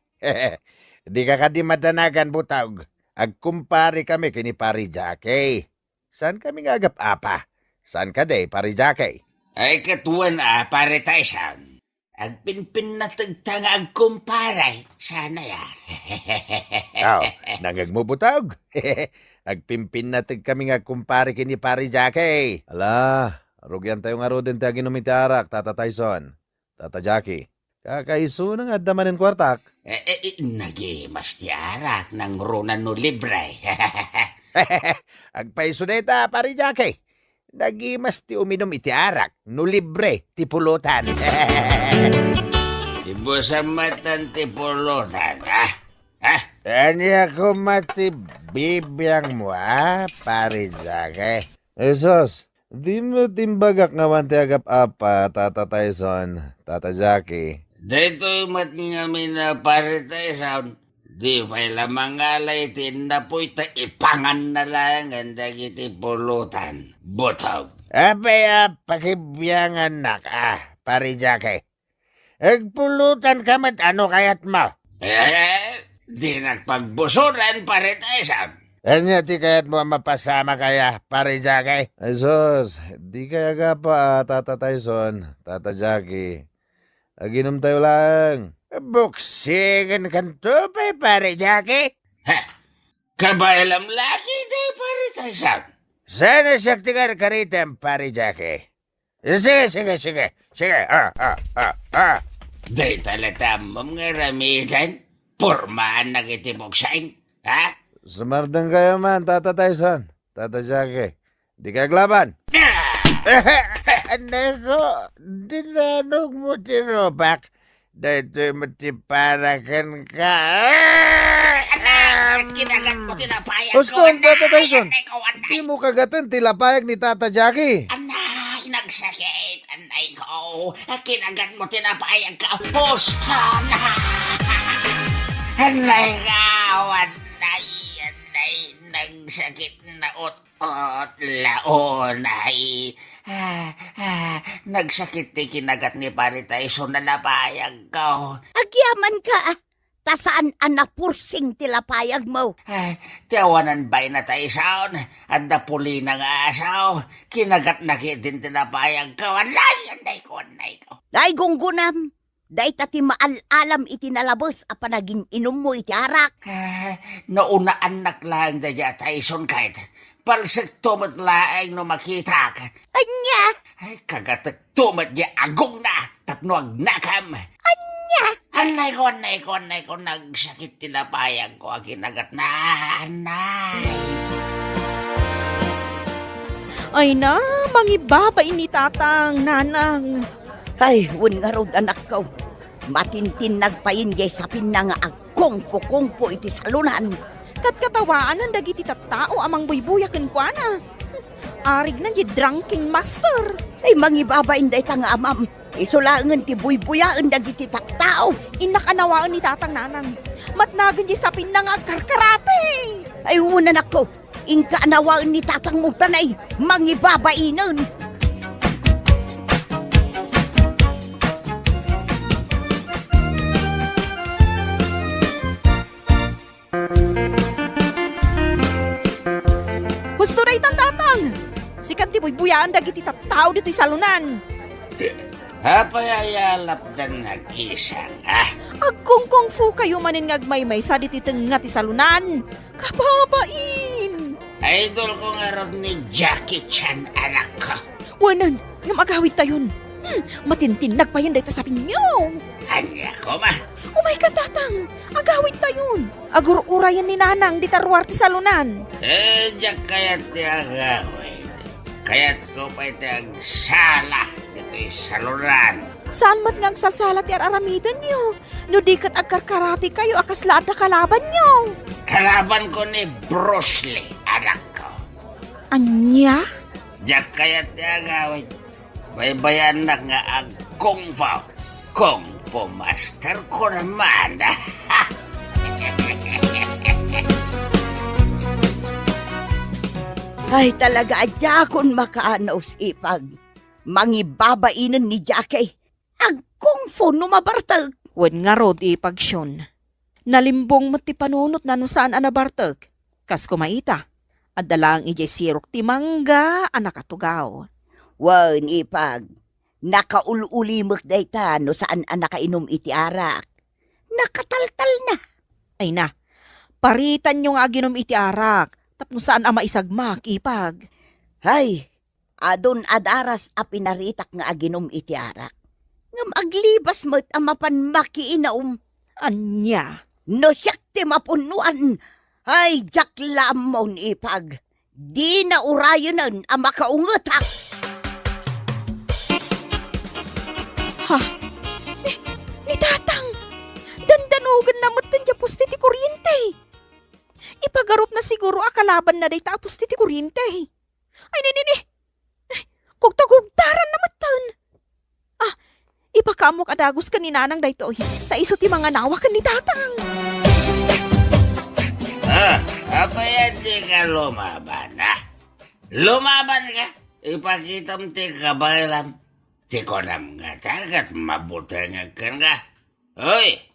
Dika kadi madanagan, butog. Agkumpare kami ken ni Pari Jackie. Saan kami nga agap-apa? Saan kadi, Pari Jackie? Ay, ket wen a, Pari Tyson. Agpinpinnategta nga agkumpare, saan aya? Aw, nangngegmo, butog? Agpinpinnateg kami nga agkumpare ken ni Pari Jackie. Ala, rugiantayo ngaruden ti aginom iti arak, Tata Tyson. Tata Jackie, kakaisuna nga adda manen kuartak? Eh, eh, eh, nagimas ti arak, nangruna no libre. Agpayso dayta, Pari Jackie. Nagimas ti uminum iti arak, no libre ti pulutan. Ibusan matan ti pulutan, ah? Ah? Ania koma ti bibiangmo, ah, Pari Jackie? Jesus, Di met imbagak nga awan ti agap-apa, Tata Tyson, Tata Jackie. Daytoy met ngamin a Pare Tyson, di pay la mangala iti innapuy ta ipanganna laengen dagiti pulutan. Butog. Apay a pakibiangannak, a, Pare Jackie? Agpulutanka met, ano kayatmo? Eh, dinak pagbusoran, Pare Tyson. Ania ti kayatmo a mapasamak aya, Pare Jackie? Ay sus, di kay agapa a, Tata Tyson, Tata Jackie. Aginumtayo laeng. Buksigenkanto pay, Pare Jackie. Ha? Kabaelam lagi, day, Pare Tyson. Saan a siak ti karkaritem, Pare Jackie? Sige, sige, sige. Sige, ah, ah, ah, ah. Dayta la ti ammom nga aramiden? Pormaannak iti boksing, ha? Sumardengkayo man, Tata Tyson, Tata Jackie. Dika aglaban. Ah! Anay ko, dinanogmo ti rupak. Daytoy met ti para kenka. Anay, kinagatmo ti lapayag ko, Husto, anay, Tata Tyson. Anay ko, anay. Dimo kagaten ti lapayag ni Tata Jackie. Anay, nagsakit, anay ko. Kinagatmo ti lapayag ko. Husto na. Anay ko, anay, anay, nagsakit na ut-, Ot, launay. Ah, ah, nagsakit ti kinagat ni Pare Tyson a lapayagko. Agyamanka, ta saan a napursing ti lapayagmo. Ah, ti awanan baina Tyson, adda pulina nga asaw, kinagatna ketdin ti lapayagko. Anay, anay ko, anay ko. Ay, gunggunam, dayta ti maal-alam iti nalabes a panagin-inummo iti arak. Ah, naunaannak laeng daydiay a Tyson ket palsekto met laeng no makitak. Ania? Ay, kagatekto met diay agongna tapno agnakam. Ania? Annayko, annayko, annayko, nagsakit ti lapayagko a kinagatna. Annay. Ay na, mangibabain ni Tatang, Nanang. Ay, wen ngarud, anakko. Matintinnag payen diay sapinna nga agkungfu-kungfu iti salonan. Katkatawaanan dagiti tattao a mangbuybuya kenkuana. Arignan diay drunken master. Ay, mangibabain dayta nga amam. Isu laengen ti buybuyaen dagiti tattao. Innak a nawaen ni Tatang, Nanang. Matnagen diay sapinna nga agkarkarate. Ay, wen, anakko. Inka a nawaen ni Tatang Mugtanay, mangibabainen. Husto daytan, Tatang! Sikan ti buybuyaan dagiti tattao ditoy salonan. Apay a lapdan nga gisang, ha? Agkungkungfu kayo manen nga agmaymaysa ditoy tengnga ti salonan. Kababain! Idol ko ngarud ni Jackie Chan, anakko. Wanan, ngem agawidtayon. Hmm, matintinnag payen dayta sapinyo. Ania koma? Umayka, Tatang. Agawidtayon. Agur-urayen ni Nanang dita ruar ti salonan. Eh, diak kayat ti agawid. Kayatko pay ti agsala ditoy salonan. Saan met nga agsalsala ti ar-aramidenyo? No di ket agkarkaratekayo a kasla adda kalabanyo. Kalabanko ni Bruce Lee, anakko. Ania? Diak kayat ti agawid. Baybayannak nga agkungfu. Kungfu master ko naman. Ay, talaga, a diakon makaanus, ipag. Mangibabainen ni Jackie. Agkungfu no mabartek. Wen ngarud, ipag Shun. Nalimbong met ti panunotna no saan a nabartek. Kas koma ita, adda laeng idiay sirok ti mangga a nakatugaw. Wen, ipag, nakaul-ulimek dayta no saan a nakainum iti arak. Nakataltalna. Ay na, paritanyo nga aginum iti arak, tapno saan a maisagmak, ipag. Hay, adun a daras a pinaritak nga aginum iti arak. Ngem aglibas met a mapan makiinum. Ania? No siak ti mapunnoan, ay, diak la ammon, ipag. Dina urayenen a makaungetak. Ha? Ni, ni Tatang, dandanogenna metten diay poste ti kuriente. Ipagarupna siguro a kalabanna dayta a poste ti kuriente. Ay, ni, ni, ni. Ay, Pagtagugtaran na metten. Ah, ipakaamok a dagus ken ni Nanang daytoy, ta isu ti manganawa ken ni Tatang. Ah, apay a dika lumaban, ah? Lumaban ka? Ipakitam ti kabaylam. Ti kunam ngata ket mabutengek kenka. Hoy,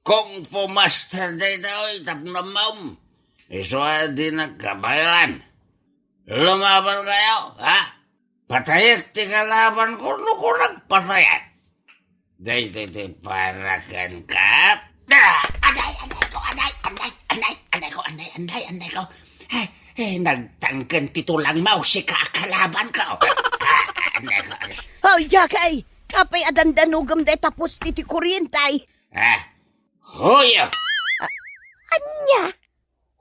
Kung Fu Master dayta, oy, tapno maum. Isu a di nagkabaelan. Lumaban kayo, ha? Patayek ti kalaban ko, no ko nagpatayek. Daytoy ti para kenka. Ah! Anay, anay ko, anay, anay, anay, anay ko, anay, anay, anay ko. Ay, eh, nagtangken ti tulangmo, sika a kalaban ko. Ah, anay ko, anay. Hoy, Jackie! Apay a dandanogem dayta poste ti kuriente? Ah, huyo! A-, ania?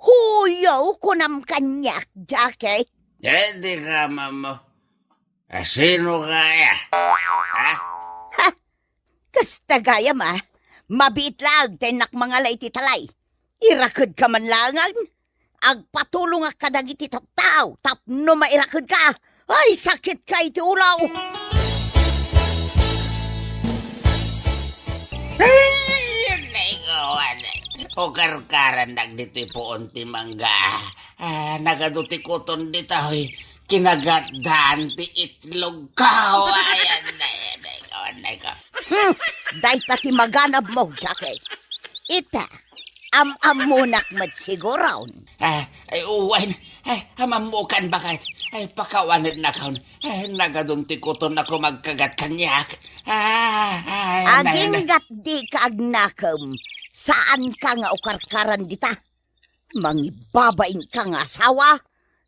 Huyo, kunam kaniak, Jackie? Eh, di ka mamo. Asino kaya? Ha? Ha? Kasta gayam a, mabiit laeng ta innak mangala iti talay. Irakedka man laengen. Agpatulongak kadagiti tattao tapno mairakedka. Ay, sakitka iti ulo! Ay, anay ko, anay. Ukarkaran dagiti puon ti mangga. Ah, nagadu ti kuton ditoy. Kinagatdan ti itlog ko. Ay, anay, anay ko, anay ko. Hmm, dayta ti maganabmo, Jackie. Ita, am-ammonak met siguron. Ah, ay, uwan. Ay, amammokan baket. Ay, pakawanednakon. Ay, nagadun ti kuton a kumagkagat kaniak. Ah, ay, anay, anay. Aginggat dika agnakem. Saanka nga ukarkaran dita. Mangibabainka nga asawa.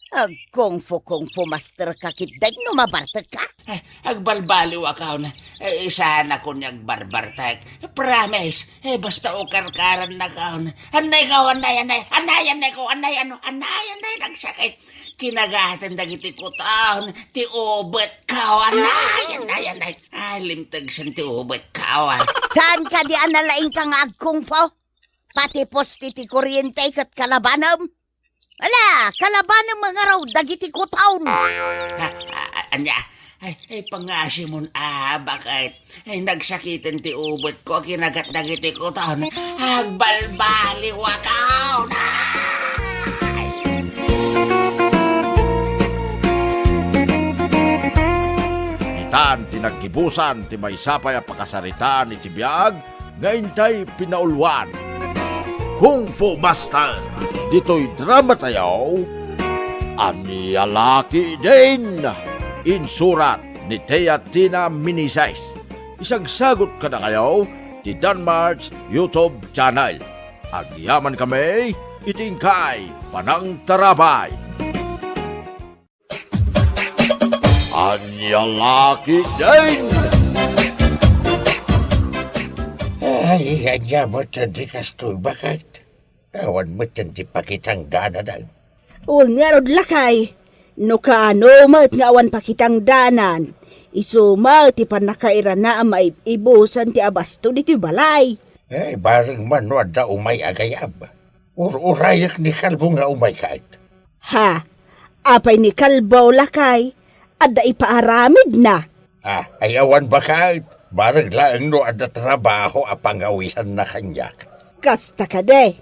Ag-kung fu, kung fu master ka ketdi no mabartekka? Eh, agbalbaliwakon. Eh, saanakon nga agbarbartek. Promise. Eh, basta ukarkarannakon. Anay ko, anay, anay. Anay, anay ko, anay, ano, anay, anay, nagsakit. Kinagatan dagiti kuton. Ti ubet ko, anay, anay, anay. Ay, limteg sen ti ubet ko, ah. Saan kadi a nalaingka nga ag-kung fu? Pati poste ti kuriente ket kalabanem? Ala, kalabanem nga ngarud dagiti kuton. Ah, ah, ania? Ay, ay, pangasimon, ah, baket? Ay, nagsakiten ti ubet ko, kinagat dagiti kuton. Agbalbaliwakon. Ay! Itan ti naggibusan ti maysa pay a pakasaritaan iti biag nga intay pinauluan. Kung Fu Master, ditoy drama tayo, Ania Laki Din, insurat ni Tia Tina Minises. Isagsagot kadakayo ti Danmar's YouTube channel. Agyaman kami iti inkay panangtarabay. Ania Laki Din! Ay, ania met ti kastoy, baket? Awan met ti pakitangdanan. Wen ngarud, lakay, no kaano met nga awan pakitangdanan, isu met ti pannakairana a maib-ibusan ti abasto ditoy balay. Ay, bareng man no adda umay a gayam. Ur-urayek ni Kalbo nga umay ket. Ha? Apay ni Kalbo, lakay? Adda ipaaramidna? Ah, ay awan baket. Bareng laeng no adda trabaho a pangawisanna kaniak. Kasta kadi.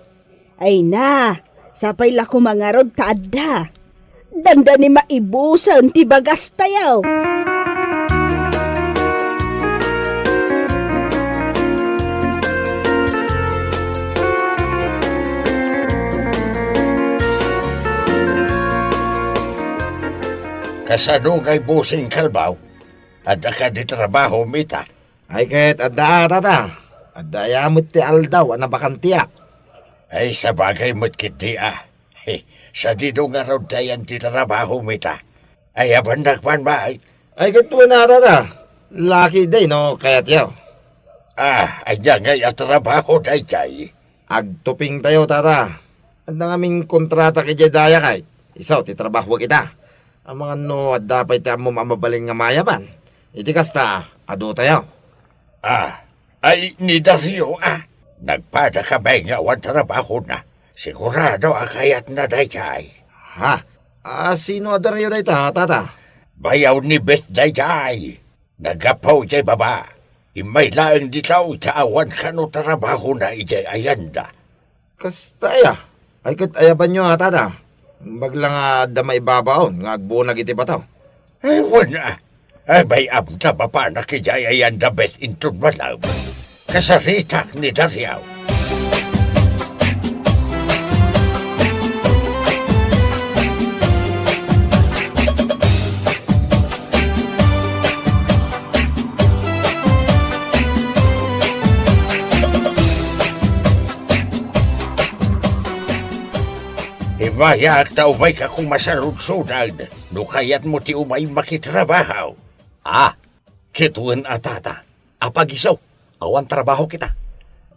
Ay na, sapay la koma ngarud ta adda. Dandani maibusen ti bagastayo. Kasano ngay, Bossing Kalbo? Adda kadi trabahom ita? Ay, ket adda, a, tata. Adda aya met ti aldaw a nabakantiak. Ay, sabagay met ketdi, a. He, sadino ngarud ti ayan ti trabahom ita? Ay, abannak man, bay. Ay, ket wen, a, tata. Laki day no kayatyo. Ah, ania ngay a trabaho daydiay? Agtupingtayo, tata. Adda ngamin kontratak idiay dayakay. Isu ti trabahuek ita. Amangan no adda pay ti ammom a mabalin nga mayaban. Iti kasta, adutayo. Ah, ay ni Dario, a. Nagpada kami nga awan trabahona. Sigurado a kayatna daydiay. Ha? A, sino a Dario dayta, tata? Bayaw ni Bes daydiay. Naggapu jay baba. Immay laeng dita ta awan kano trabahona idiay ayanda. Kasta aya? Ay, ket ayabanyo a, tata? Imbag la nga adda maibabaon nga agbunag iti bato. Ay, wen a. Ay, bay-am ta mapanak idiay ayanda Bes inton malem. Kasaritak ni Dario. Ibayak ta umayka koma saludsodad no kayatmo ti umay makitrabaho. Ah, ket wen a, tata. Apagiso, awan trabaho kita.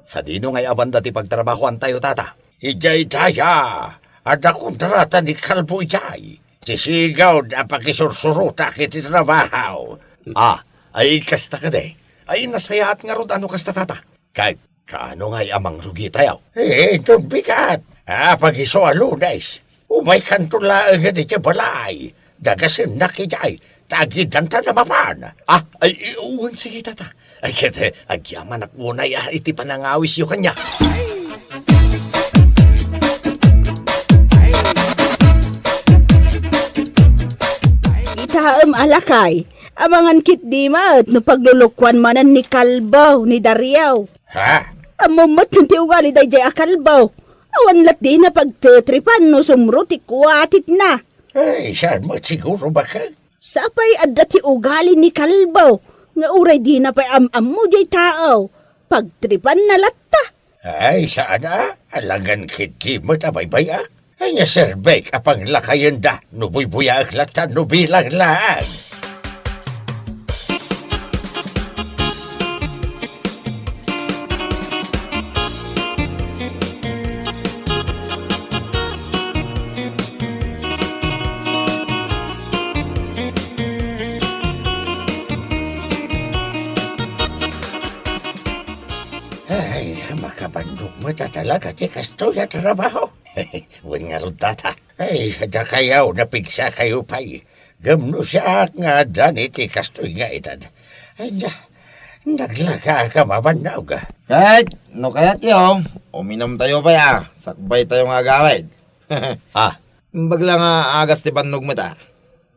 Sadino ngay a banda ti pagtrabahoantayo, tata? Idiay daya, adda kontrata ni Kalbo idiay. Ti sigud a pakisursurotak iti trabaho. Ah, ay kasta kadi. Ay nasayaat ngarud a no kasta, tata. Ket kaano ngay a mangrugitayo? Eh, inton bigat. Apagiso a Lunes, umaykanto laeng iti balay. Dagasennak idiay, ta agidantan a mapan. Ah, ay, wen, sige, tata. Ay, ket, eh, agyamanak unay, ah, iti panangawisyo kaniak. Kitaem a lakay, amangan ketdi met no paglulukoan manen ni Kalbo, ni Dario. Ha? Ammom met ti ugali daydiay a Kalbo. Awan la't dina pagtetripan no sumro ti kuatitna. Ay, saan met siguro, baket? Sapay adda ti ugali ni Kalbo nga uray dina pay am-ammo diay tao. Pagtripanna latta. Ay, saan a, alangan ketdi met a baybay-ak. Ania serbik a panglakayenda no buybuyaek latta no bilang laeng? Ay, makabannogmo ta talaga ti kastoy a trabaho. Wen ngarud, tata. Ay, dakayo, napigsakayo pay. Ngem no siak nga addan iti kastoy nga edad, ay, na, naglagaak a mabannog. Ket no kayatyo, uminumtayo pay a, sakbaytayo nga agawid. Ah. Imbag la nga agas ti bannogmo ta.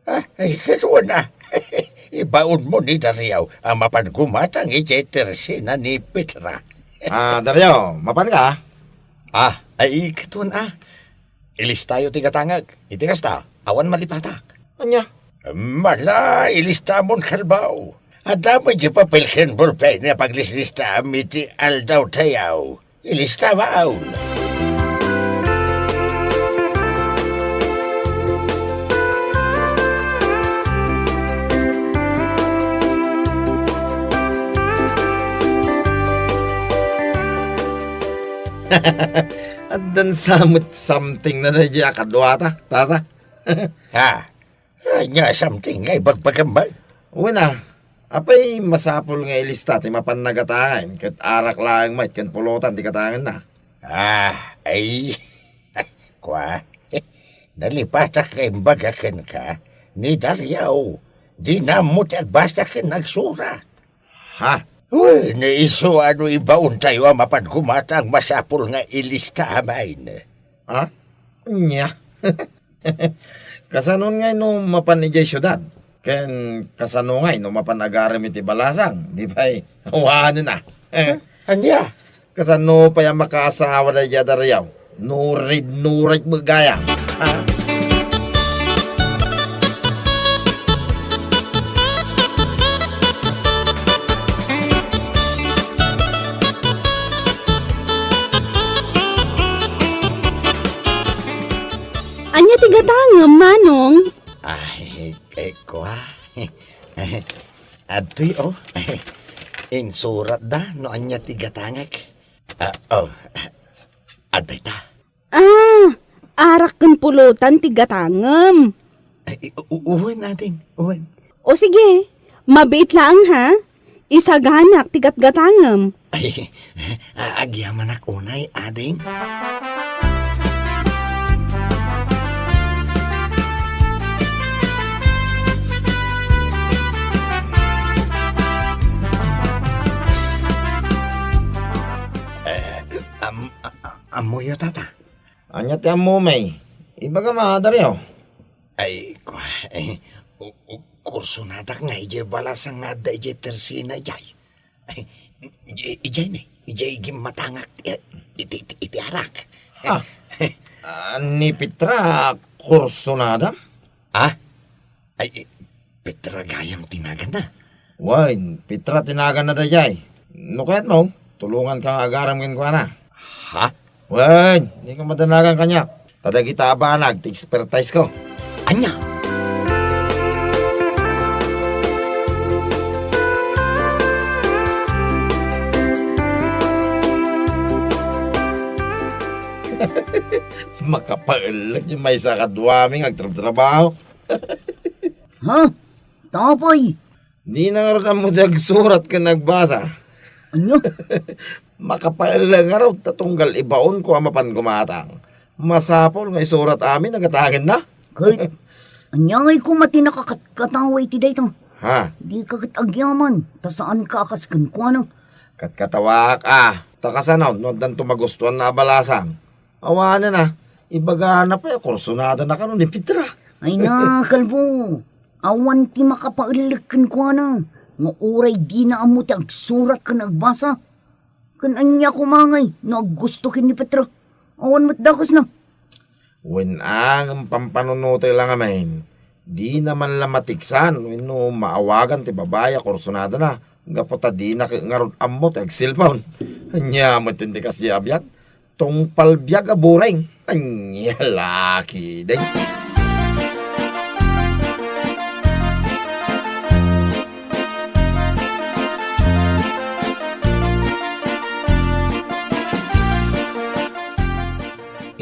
Ah, ay, ket wen a. Ibaonmo ni Dario a mapan gumatang idiay tersena ni Petra. Ah, Dario, mapanka? Ah, ay, ket wen a. Ilistayo ti gatangek. Iti kasta, awan malipatak. Ania? Mala, ilistamon, Kalbo. Adda met diay papel ken bolpen a paglislistaam iti aldawtayo. Ilistamon. Addan sa met something na daydiay a kaduata, tata. Ha? Ania something nga ibagbagam met? Wen a, apay masapul nga ilista ti mapan a gatangen ket arak laeng met ken pulutan ti gatangenna? Ah, ay, kua, nalipatak nga imbaga kenka ni Dario, dina ammo ti agbasa ken agsurat. Ha? Wen, isu a no ibaontayo a mapan gumatang masapul nga ilista amin. Ha? Ania? Kasanon ngay no mapan idiay siudad? Ken kasano ngay no mapan agarem iti balasang? Di pay awanen a. Ania? Kasano pay a makaasawa daydiay a Dario? Nurid-nurid met gayam. Ha? Ania ti gatangem, Manong? Ay, eh, kua. Adtoy, oh. Insuratda no ania ti gatangek. Ah, oh. Adda ita. Ah, arak ken pulutan ti gatangem. Ay, u-, u-, uwan, ading, uwan. O sige, mabiit laeng, ha? Isaganak ti gatgatangem. Ay, a-, agyamanak unay, ading. ammoyo, tata? Ania ti ammom? Ibagam a, Dario. Ay, kua, eh, u-, u-, kursonadak nga idiay balasang nga adda idiay tersina idiay. Ay, ij-, ijay ni, ijay gimmatangak, eh, iti, iti, iti arak. Ah. Ah, ni Petra, kursonada? Ah? Ay, eh, Petra gayam ti naganna? Wen, Petra ti naganna daydiay. No kayatmo, tulonganka nga agaram kenkuana. Ha? Wen, dika madanagan kaniak. Ta dagita a banag ti expertise ko. Ania? Makapaellek ti maysa kaduami nga agtrabtrabaho. Ha? Tapay? Dina ngarud ammo ti agsurat ken agbasa. Ania? Makapaellek ngarud ta tunggal ibaonko a mapan gumatang. Masapul nga isurat amin a gatangenna. Ket, ania ngay koma ti nakakatkatawa iti dayta? Ha? Dika ket agyaman, ta saanka a kas kenkuana. Katkatawaak a, ta kasano no addanto magustuanna a balasang? Awanen a, ibagana pay a kursonadana kano ni Petra. Ay na, kalbo, awan ti makapaellek kenkuana nga uray dina ammo ti agsurat ken agbasa. Ken ania koma ngay no aggusto ken ni Petra? Awan met dakesna. Wen a, ngem pampanunoten la ngamin. Dina man la matiksan wenno maawagan ti babai a kursonadana gapu ta dina ket ngarud ammo ti agselpon. Ania met ti kasdi a biag? Tungpal biag a bureng. Ania la ketdi?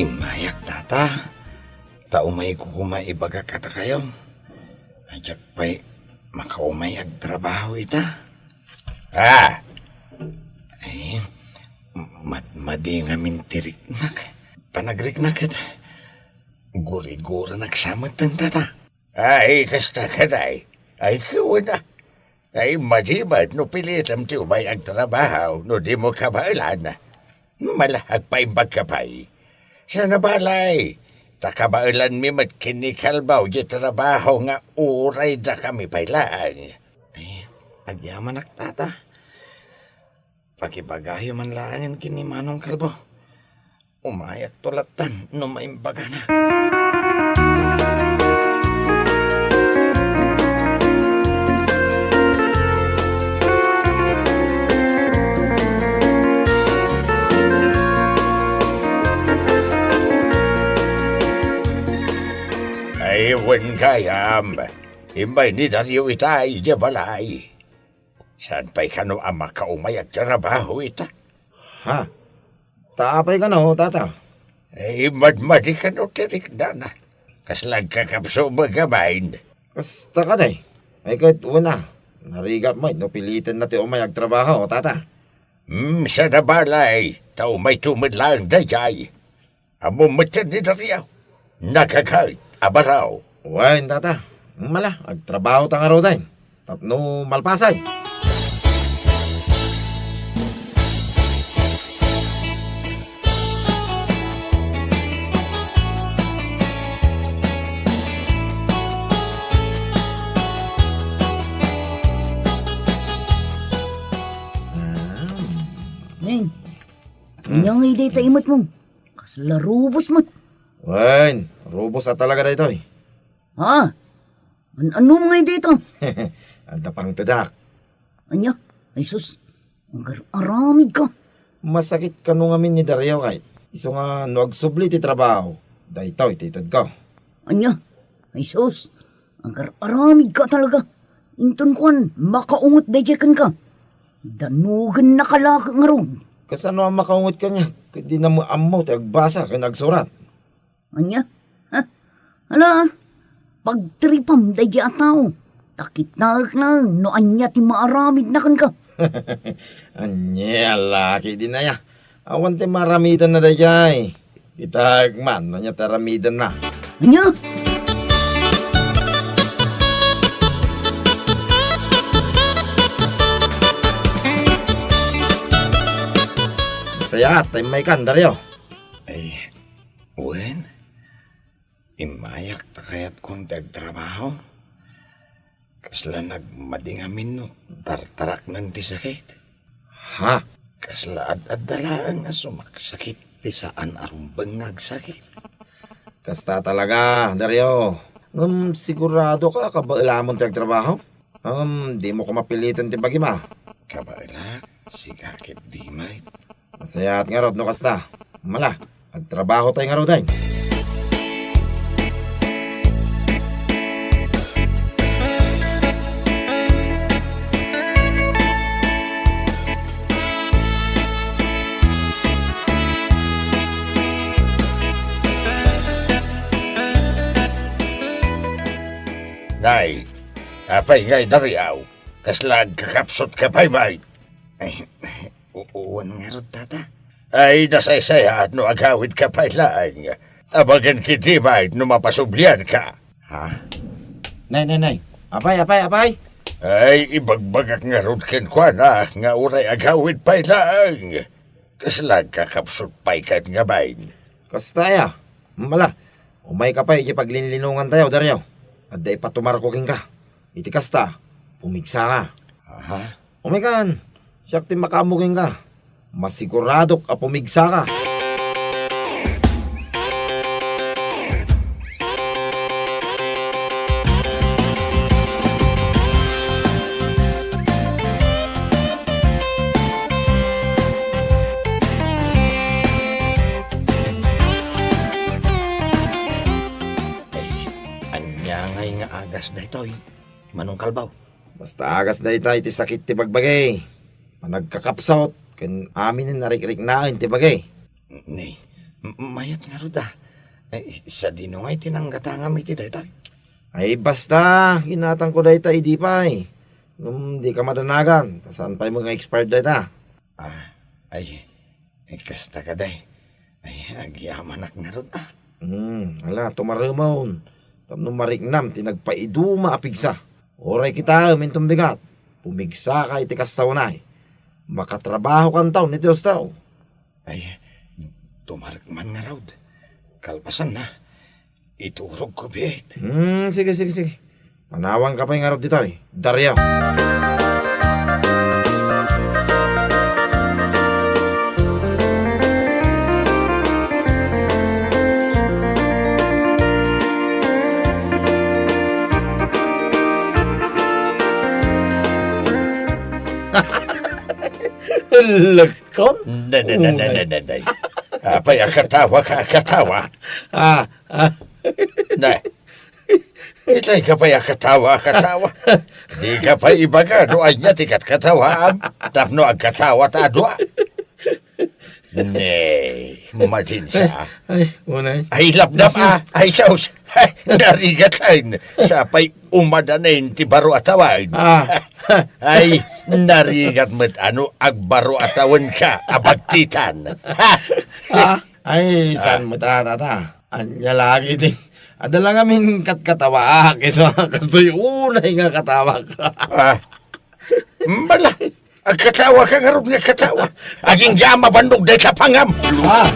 Immayak, tata. Ta umayko koma ibaga kadakayo a diak pay makaumay agtrabaho ita. Ah! Ay, mad-, madi ngamin ti riknak. Panagriknak ket guriguranak sa metten, tata. Ay, kasta kadi. Ay, kunak. Ay, madi met no pilitem ti umay agtrabaho no dimo kabaelan. Mala, agpaimbagka pay. Saan a balay, ta kabaelanmi met ken ni Kalbo diay trabaho nga uray dakami pay laeng. Ay, agyamanak, tata. Pakibagayo man laengen ken ni Manong Kalbo. Umayakto lattan no maimbagana. Ay, wen gayam. Immay ni Dario ita idiay balay. Saan pay kano a makaumay agtrabaho ita? Ha? Ta apay kano, tata? Eh, madmadi kano ti riknana. Kasla agkakapso met ngamin. Kasta kadi. Ay, ket wen a, narigat met no pilitenna ti umay agtrabaho, tata. Hmm, saan a balay, ta umayto met laeng daydiay. Ammom metten ni Dario. Nagaget a baro. Wen, tata. Mala, agtrabaho ta ngaruden tapno malpasen. Ning, hmm, ania ngay dayta imetmo? Kasla rubos met. Wen, rubos a talaga daytoy. Ha? An-, ano ngay dayta? Adda pangtedak. Ania? Ay sus, agar-aramidka. Masakit kano ngamin ni Dario kay isu nga no agsubli ti trabaho, daytoy ti itedko. Ania? Ay sus, agar-aramidka talaga. Inton kuan, makaunget daydiay kenka. Danogennaka la ngarud. Kasano a makaunget kaniak ket dina met ammo ti agbasa ken agsurat? Ania? Ha? Ala, pagtiripam daydiay a tao. Ta kitaek laeng no ania ti maaramidna kenka. Ania la ketdin aya? Awan ti maaramidenna daydiay. Kitaek man no ania ti aramidenna. Ania? Sayaat, ta immaykan, Dario. Ay, wen, immayak ta kayatkon ti agtrabaho. Kasla nagmadi ngamin no tartaraknen ti sakit. Ha? Kasla ad-adda laeng a sumaksakit ti saan a rumbeng nga agsakit. Kasta talaga, Dario. Ngem sigurado ka, kabaelamon ti agtrabaho? Ngem di mo ko mapiliten ti bagim a. Kabaelak, sika ket di met. Masayaat ngarud no kasta. Mala, agtrabaho tayo ngaruden. Nay, apay ngay, Dario? Kasla agkakapsut ka pay, bay? Ay, u-, uwan ngarud, tata. Ay, nasaysayaat no agawid ka pay laeng. Abagen kiti, bay, no mapasublian ka. Ha? Nay, nay, nay. Apay, apay, apay? Ay, ibagbagak ngarud kenkuana nga uray agawid pay laeng. Kasla agkakapsut pay ket nga bain. Kasta aya. Mala, umay ka pay iti paglinlinongan tayo, Dario. Adda ipatumar ko kenka. Iti kasta, pumigsa ka. Aha. Umay kan, siak ti makaammo kenka. Masiguradok a pumigsa ka. Ay, ania ngay nga agas daytoy, Manong Kalbaw? Basta agas dayta iti sakit ti bagbagi. Panagkakapsut, ken amin a narikriknaen ti bagi. Nay, m-, mayat ngarud a. Ay, sadino ngay ti nanggatangam iti dayta? Ay, basta, ginatangko dayta idi pay. Ngem di ka madanagan, ta saan pay met nga expired dayta. Ah, ay, ay, kasta kadi. Ay, agyamanak ngarud a. Hmm, ala, tumaremon. Tapno mariknam ti nagpaiduma a pigsa. Uray kitaem inton bigat, pumigsa ka iti kasta unay. Makatrabaho kanto iti Dios tayo. Ay, tumarek man ngarud. Kalpasanna, iturog ko biit. Hmm, sige, sige, sige. Manawan ka pay ngarud ditoy, Dario. Lekon? Ne, ne, ne, ne, ne, ne, ne. Apay a katawa ka, katawa? Ah, ah. Ne. Itay ka pay a katawa, katawa. Di ka pay ibaga no ania ti katkatawaam tapno agkatawa ta a dua. Ne, madinsa. Ay, ay, unay. Ay, lapdap, ah. Ay, saus. Ay, narigat, ay. Sapay umadanen ti baro a tawen. Ah. Ay, narigat met a no agbaro a tawen ka a bagtitan. Ha? Ah, ay, saan met a, tata? Ania lagi ti, adda la ngamin katkatawaak, isu a kastoy unay nga katawak. Ah, mala, agkatawa ka ngarud nga katawa. Agingga a mabannog dayta pangam. Ah.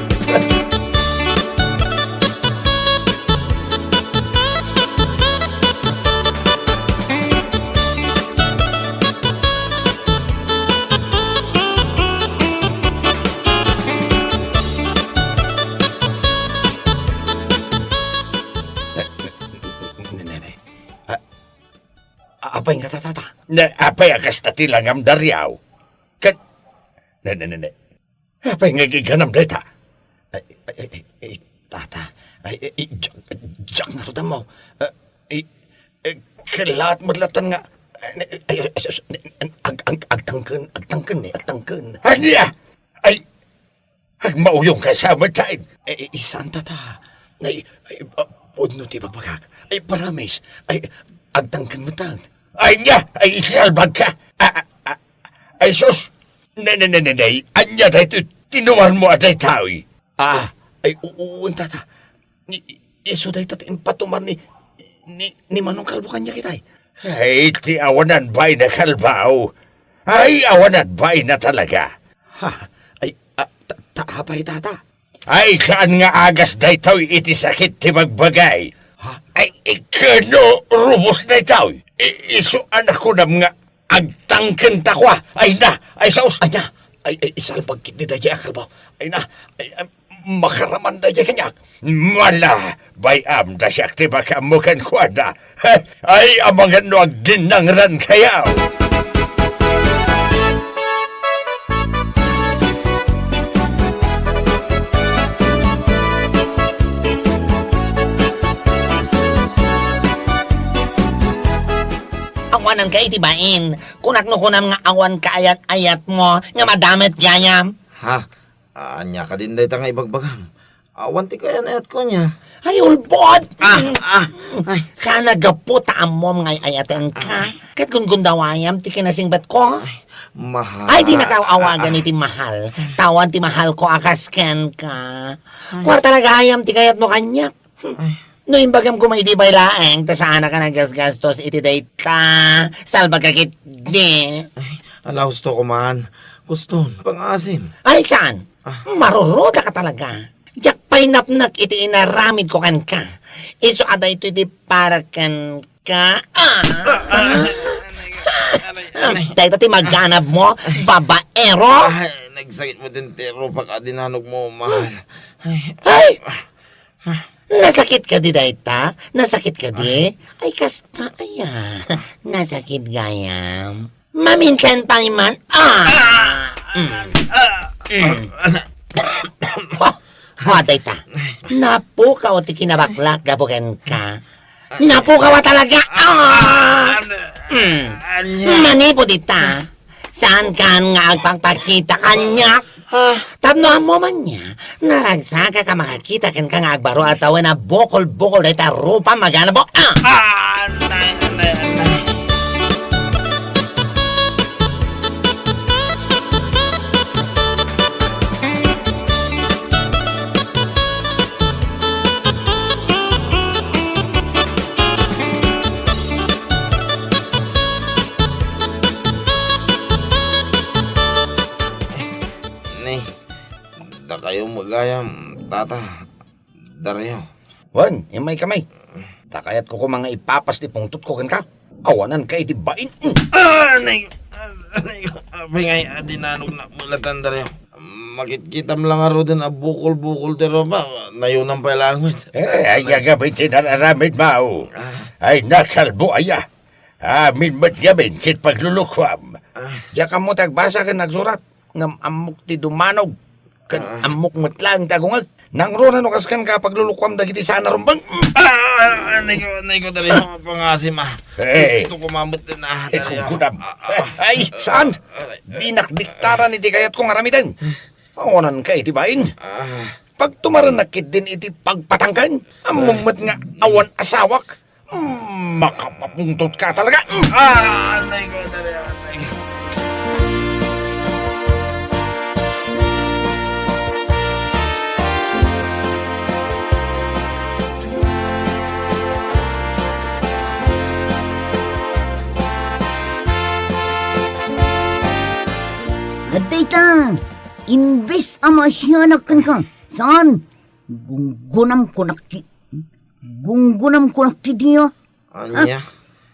Ne, ne, ne. A-, a-, apay nga, tata? Ne, apay a kasta ti langam, Dario? Ket, ne, ne, ne, ne. Apay nga iganam dayta? Ay, ay, ay, ay, ay, tata. Ay, ay, ay, diak, diak ngarud ammo. Ah, ay, ay, kellaat met latta nga, ay, ay, ay, ay, sus, ne, ag-, ag-, agtangken, agtangken, ne, agtangken. Ania? Ay, agmauyong ka sa metain. Ay, ay, saan, tata? Ay, ay, ah, pudno ti bagbagak. Ay, promise. Ay, agtangken met latta. Ania? Ay, isalbag ka. Ah, ah, ah, Ay, sus! Ne, ne, ne, ne, ne. Ania daytoy tinumarmo a dayta, oy? Ah, ay, u-, uwan, tata. Ni, isu dayta ti impatumar ni, ni, ni Manong Kalbo kaniak, itay. Ay, ti awanan baina, Kalbo. Ay, awanan baina talaga. Ha? Ay, ah, ta, ta, apay, tata? Ay, saan nga agas daytoy iti sakit ti bagbagay? Ha? Ay, ikano rubos daytoy? I-, isu a nakunam nga agtangken ta kua. Ay na, ay saos. Anya? Ay, ay, isalbag ketdi daydiay a kalbo. Ay na, ay, ay, makaraman daydiay kaniak. Mala, bay-am da siak ti makaammo kenkuana. Ay, amangan no agginnangran kayo. Awanan ka iti bain. Kunak no kunam nga awan kaayat-ayatmo nga madamet gayam. Ha? Ania kadin dayta nga ibagbagam? Awan ti kayan-ayatko ania. Ay, ulbod! Ah, ah, ay. Sana gapu ta ammom nga ay-ayatenka. Ah. Ket gungundawayam ti kinasingbatko. Ay, mahal. Ay, dina awagan iti mahal. Tawan ti mahalko a kas kenka. Ay. Kua talaga gayam ti kayatmo kaniak. Ay. No imbagam koma iti bay laeng, ta saanak a naggasgastos iti dayta. Salbag ka ketdi. Ay, ala, husto ko man. Kuston, pangaasim. Ay, saan? Ah. Maruruda ka talaga. Diak pay napnek iti inaramidko kenka. Isu a daytoy ti para kenka. Ah! Ah, ah. Dayta ti maganabmo, babaero? Ay, nagsakit met ti rupak a dinanogmo, mahal. Ay. Ay! Nasakit kadi dayta? Nasakit kadi? Ay. Ay, kasta, aya. Nasakit gayam. Maminsan pa man. Ah! Ah! Mm. Ah! Mm. Ah! Wa, wa, dayta. Napukaw ti kinabaklak gapu kenka. Napukaw talaga. Ah! Ah! Mm. Ania? Manipud ita. Saankan nga agpakpakita kaniak? Ah. Tapno ammo man nia, naragsakak a makakita kenka nga agbaro a tawen a bukol-bukol dayta rupam a ganabmo. Ah! Ah, antay, antay, antay. Ni, dakayo met gayam, Tata, Dario. Wen, immay kami. Ta kayatko koma nga ipapas ti pungtotko kenka. Awanan ka iti bain. Mm. Ah, nay, ah, nay, apay ngay a dinanognak met latta, Dario? Makitkitam la ngaruden a bukol-bukol ti rupa, nayonam pay laeng met. Eh, ay, agabay ti nararamidmo. Ah. Ay, nakalbo aya. Amin met ngamin ket paglulukuam. Ah. Diak ammo ti agbasa ken agsurat, ngem ammok ti dumanog, ken Ah. ammok met laeng ti agungek. Nangruna no kas kenka paglulukuam dagiti saan a rumbeng. Ah, anay ko, anay ko, Dario, pangaasim, ah. Eh. Ito ko mamet din, ah, Dario. Ikungkunam. Ah, ah. Ay, saan? Ah, ah. Dinak diktaran iti kayatko nga aramiden. Awanan ka iti bain. Ah. Pagtumarennak ketdin iti pagpatangken. Ammom met nga awan asawak. Mm, makapapungtot ka talaga. Mm. Ah, anay ko, anay ko, anay ko. Adda ita, imbes a maasianak kenka, saan? Gunggunam kunak ki-, gunggunam kunak kidi, ah. Ania? Ah,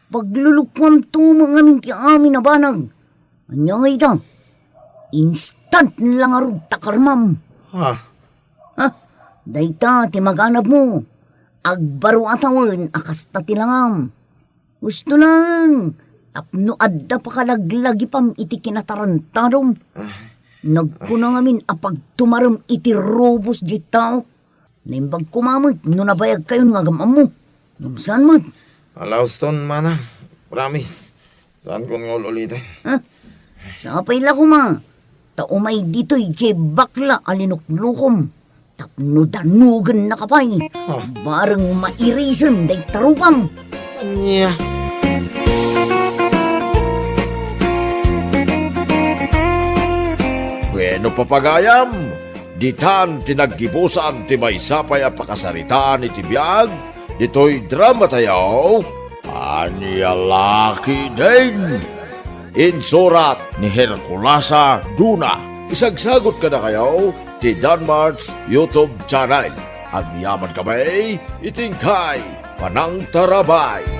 paglulukuamto met ngamin ti amin a banag. Ania ngay ita? Instant la ngarud ta karmam. Ha? Ha? Dayta ti maganabmo. Agbaro a tawen a kasta ti langam. Husto laeng, tapno adda pakalaglagipam iti kinatarantadom. Ah. Nagkuna ngamin a pagtumarem iti rubos diay tao. Naimbag koma met no nabayagkayon nga agam-ammo. Ngem saan met. Ala, huston, manang. Promise. Saankon nga ul-uliten. Ha? Sapay la koma. Ta umay ditoy diay bakla a linuklukom. Tapno danogennaka pay. Ah. Bareng mairisen dayta rupam. Ania? Bueno, papagayam, ditan ti naggibusan ti maysa pay a pakasaritaan iti biag ditoy dramatayo, Ania La Ketdin. Insurat ni Herculasa Duna. Isagsagot kadakayo ti Danmart's YouTube channel. Agyaman kami iti inkay panangtarabay.